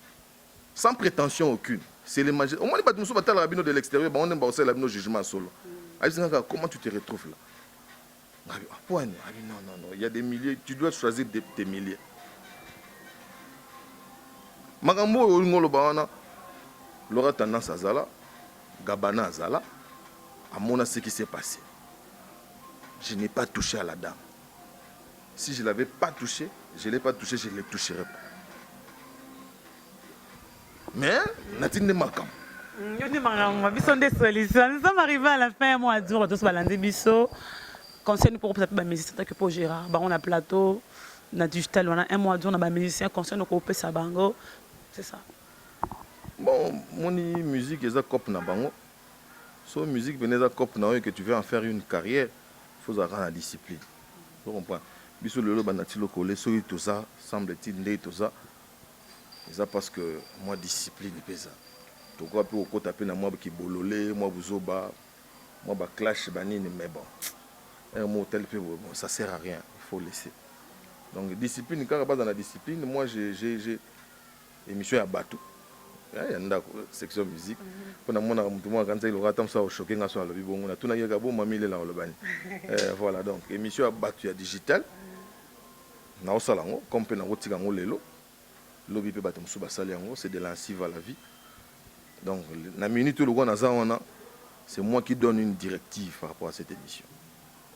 Sans prétention aucune, c'est les magistrats. Omoni bato mosusu batalaka bino de l'extérieur, bango nde bakosalela bino jugement solo. Ayebisi kaka: comment tu te retrouves là? Ngabi: ah, poani. Abi: non, non, non, il y a des milieux, tu dois choisir tes milieux. Makambo oyo olingi oloba wana, Laura Tendance azala, Gabana azala, amona ce qui s'est passé. Je n'ai pas touché à la dame. Si je l'avais pas touché, je l'ai pas touché, je ne le toucherai pas. Mais natindi nde makambo. Yo nde makambo, biso nde solution. Nous sommes arrivés à la fin ya mwa dur. Toso balandi biso, conseil pour kopesa mpe bamusicien taki mpo Gérard bango na plateau na digital wana, un mois dur na bamusicien, conseil nokopesa bango, c'est ça. Bon, moni, musique eza cope na bango. So musique pene eza cope na oyo que tu veux en faire une carrière, faut ozalaka na discipline. Ozo comprendre? Biso lelo banati lokole, soki toza, semble-t-il, ndenge toza, eza parce que mwa discipline mpe eza. Tokoka mpe kokota mpe na mwa kibolole, mwa buzoba, mwa baclash, banini, mais bon, un mot tel mpe, bon, ça sert à rien, il faut laisser. Donc discipline kaka, baza na discipline. Moi, j'ai émission ya bato ya ndako, section musique, mpo namonaka motu moko akanisa eloka ata mosu akochoquer nga. So alobi bongo, natunaki kaka bo mami lela olobani. Voilà, donc émission ya bato ya digital, naosala yango comme mpe nakotika yango lelo, lobi mpe bato mosusu basali yango. C'est de l'ainsi va la vie. Donc na minute oyo lokwa naza wana, c'est moi qui donne une directive par rapport à cette émission,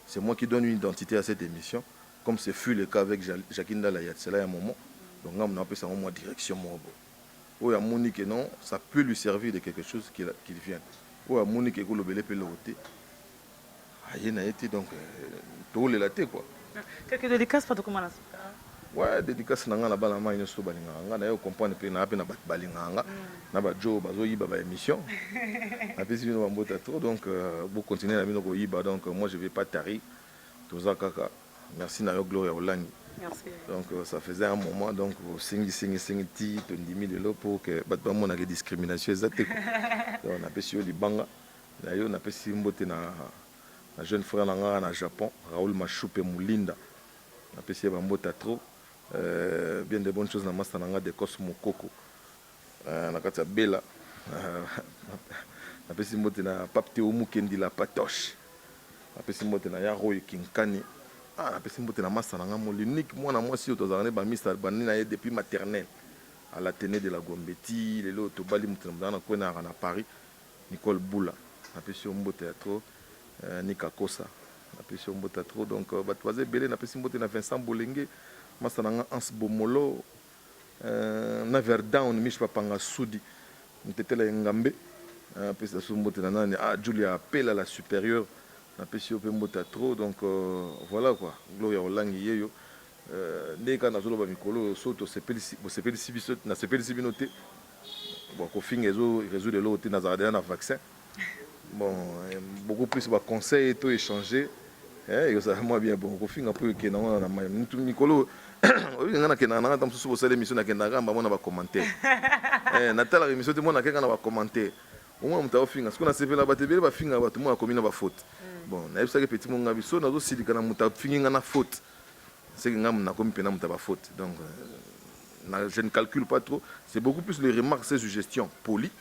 c'est moi qui donne une identité à cette émission, comme ce fut le cas avec Jacques Ndala il y a cela un moment. Donc nga napesa yango mwa direction moko boye. Oyo amoni que non, ça peut lui servir de quelque chose, qu'il vienne. Oyo amoni ke ekolobele mpe eloko te, aye na ye te. Donc tokolela te quoi. Quelques dédicaces pa tokoma na suka. Ouais, dédicace na nga na bana mai nyonso balingaka nga. Naye comprendre mpe naa mpe na bato balingaka nga na bajo bazoyiba baémission. Napesi bino bambota trop. Donc bocontinue na bino koyiba. Donc moi, je vais pas tarir, toza kaka. Merci na yo, Gloria Olangi. Merci. Donc ça faisait un moment, donc osengi sengi sengi ti tondimi lelo pour que bato bamonaka discrimination eza te. Donc napesi yo libanga na yo, napesi mbote na jeune frère na nga na Japon, Raoul Mashupe Mulinda, napesi ye bambota trop. Bien de bonnes choses na masta na nga Decos Mokoko na kati ya Bela. Napesi mbote na Pape Teo Mukendi la Patoche, napesi mbote na ya Roy Kinkani. Ah, napesi mbote na masta na nga mo l'unique mwana mwasi oyo tozalaka ne bamista bandi na ye depuis maternelle à l'Athénée de la Gombe ti lelo tobali, moto na moto na kwenaka na Paris, Nicole Bula, napesi yo mbote ya trop. Nika Kosa, napesi yo mbote ya trop. Donc bato baza ebele. Napesi mbote na Vincent Bolenge. Masta na nga Hans Bomolo na Verdown Mich Papanga Sudi Mutetela Engambe napesi lisusu mbote na nani ah Julia Apela la superieure napesi yo pe mbote ya trop donc voilà quoi Gloria Olangi yeyo ndenge kaka nazoloba mikolo oyo soki tosepelisi bosepelisi biso nasepelisi bino te bon kofinga ezo resoudre eloko te nazalaka dejà na vaccin Bon beaucoup plus ba conseils to echanger eh ekozala mwa bien bon kofinga mpo ekenda ngo na mai mutu mikolo oyebi nga nakendaka nanga ata mosusu bosala émission nakendaka kaka mbamo na ba commentaire eh natalaka émission te mwana akeka na ba commentaire omona moto aofinga sikoyo nasepela bato ebele bafingaka bato mwana akomi na ba faute bon nayebisaki petit monga biso nazosilika na moto afingi nga na faute seke nga nakomi mpena moto ya ba faute donc na, je ne calcule pas trop c'est beaucoup plus les remarques ces suggestions polies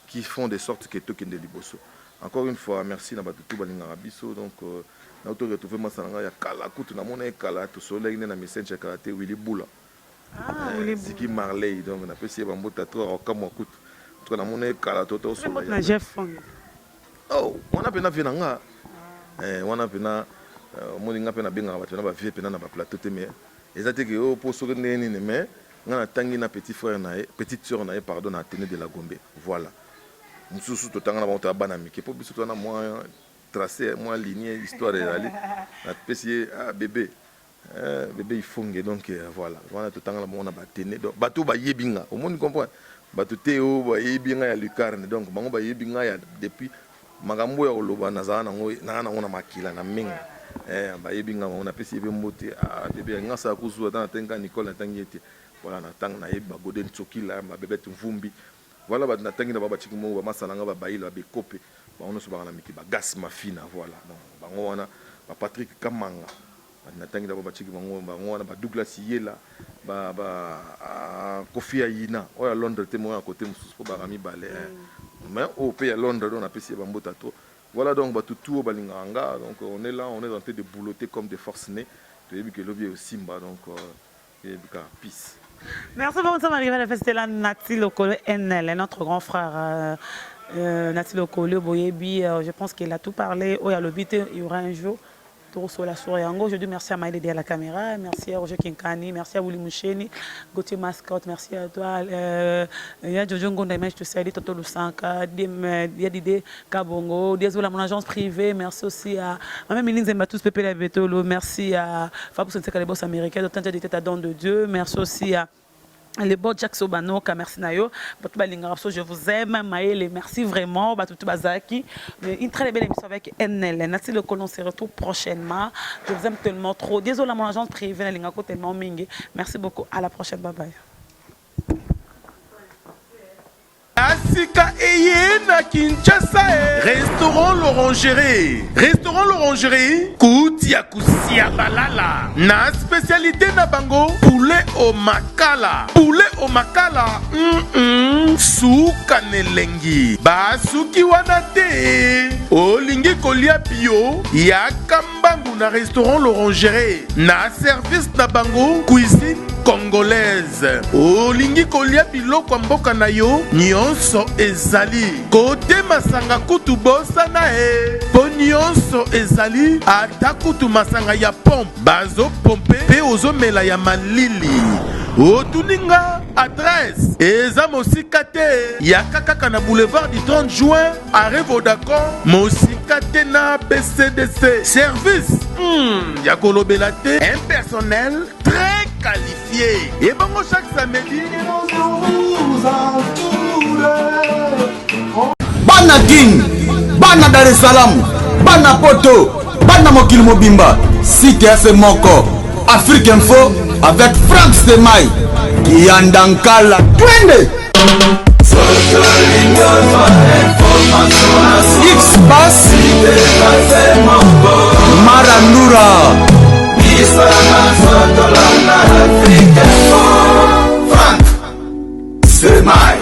qui font de sorte que tokende liboso encore une fois merci na bato tout balingaka biso donc na to retrouver masa na ngai ya kala kutu namona ye kala tosololaki nde na messenger kala te Willy Bula ah, Willy Ziki Marley donc napesi ye bambota trop akokamwa kutu en tout cas namona ye kala to tosolola na Jeff Fong oh wana mpe na vie na nga eh, wana mpe na omoni nga mpe nabengaka bato na ba vie mpe na ba plateau te mais eza te ke oh po soki ndenge nini mais Nga na tangi na petit frère na ye, petite sœur na ye pardon na Athenee de la Gombe. Voilà. Mususu to tanga na bango toza bana mike po biso toza na mwa trace, mwa lignee histoire ezali. Na pesi ye ah bebe eh, bebe ifonge donc voilà. Wana to tanga na bango na ba Athenee. Donc bato ba yebi nga. Omoni comprendre? Bato te oyo ba yebi nga ya lucarne. Donc bango ba yebi nga ya depuis makambo ya koloba nazala nango nanga nango na makila na menga. Eh, bayebi nga bango napesi ye mpe mbote ah, bebe nga sala kozwa ata natangi kaka Nicole natangi ye te voilà natangi nayebi ba Gode Ntsokila ba Bebete Mvumbi voilà bato natangi na bango batiki mongo bamasala nga babayila babekope bango nyonso baka na miki ba Gas Mafina voilà donc bango wana ba Patrick Kamanga bato natangi na bango batiki bango bango wana ba Douglas Yela ba ba ah, Kofi Ayina oyo ya Londres te moyo ya kote mosusu mpo baka mibale eh. Mais oyo mpe ya Londres donc napesi ye bambota trop. Voilà donc batu tout oyo balingaka nga donc on est là on est en train de boulotter comme des force-nés toyebi que lobi ekosimba donc toyebi kaka peace. Merci beaucoup, nous sommes arrivés à la fin. C'était là Nati Lokolo NL, notre grand frère Nati Lokolo Boyebi. Je pense qu'il a tout parlé. Oyo alobi te, il y aura un jour. Tokosola sur yango. Aujourd'hui, merci à Maïle derrière la caméra, merci à Roger Kinkani, merci à Willy Moucheni, Gauthier Mascotte, merci à toi, ya Jojo Ngonda, je te salue, Toto Lusanka, Dide Kabongo, Diazola, mon agence privée, merci aussi à Maman Méline Zembatus, Pépé La Betolo, merci à Fabou Senseka, les boss américains, Docteur Djadi Teta, don de Dieu, merci aussi à le bon Jack Sobanoka, merci Nayo. Bato balingaka biso, je vous aime, Maëlle, merci vraiment. Bato bazaki. Une très belle émission avec NL. Nati Lokolo, on se retrouve prochainement. Je vous aime tellement trop. Désolé, mon agence privée, nalingako tellement mingi. Merci beaucoup. À la prochaine. Bye bye. Ya sika eye na Kinshasa eh. Restaurant L'Orangerie, Restaurant L'Orangerie kuti ya kusia balala na spécialité na bango poulet au makala, poulet au makala suka na elengi basuki wana te olingi kolia bio yaka mbangu na Restaurant L'Orangerie na service na bango cuisine congolaise. Olingi kolia biloko ya mboka na yo nyonso ezali kote masanga kutu bosana e po nyonso ezali ata kutu masanga ya pompe bazo pompe pe ozomela ya malili. Otuni nga adresse eza mosika te, yaka kaka na boulevard du 30 juin arrêt Vodacom mosika te na BCDC service ya kolobela te, un personnel très qualifié ebongo chaque samedi. Bana Kin, bana Dar es Salaam, bana Poto, bana mokili mobimba, site ya se moko, Afrique Info avec Franck Stemay, Kiyanda Nkala, twende! X-Bass, Marandura.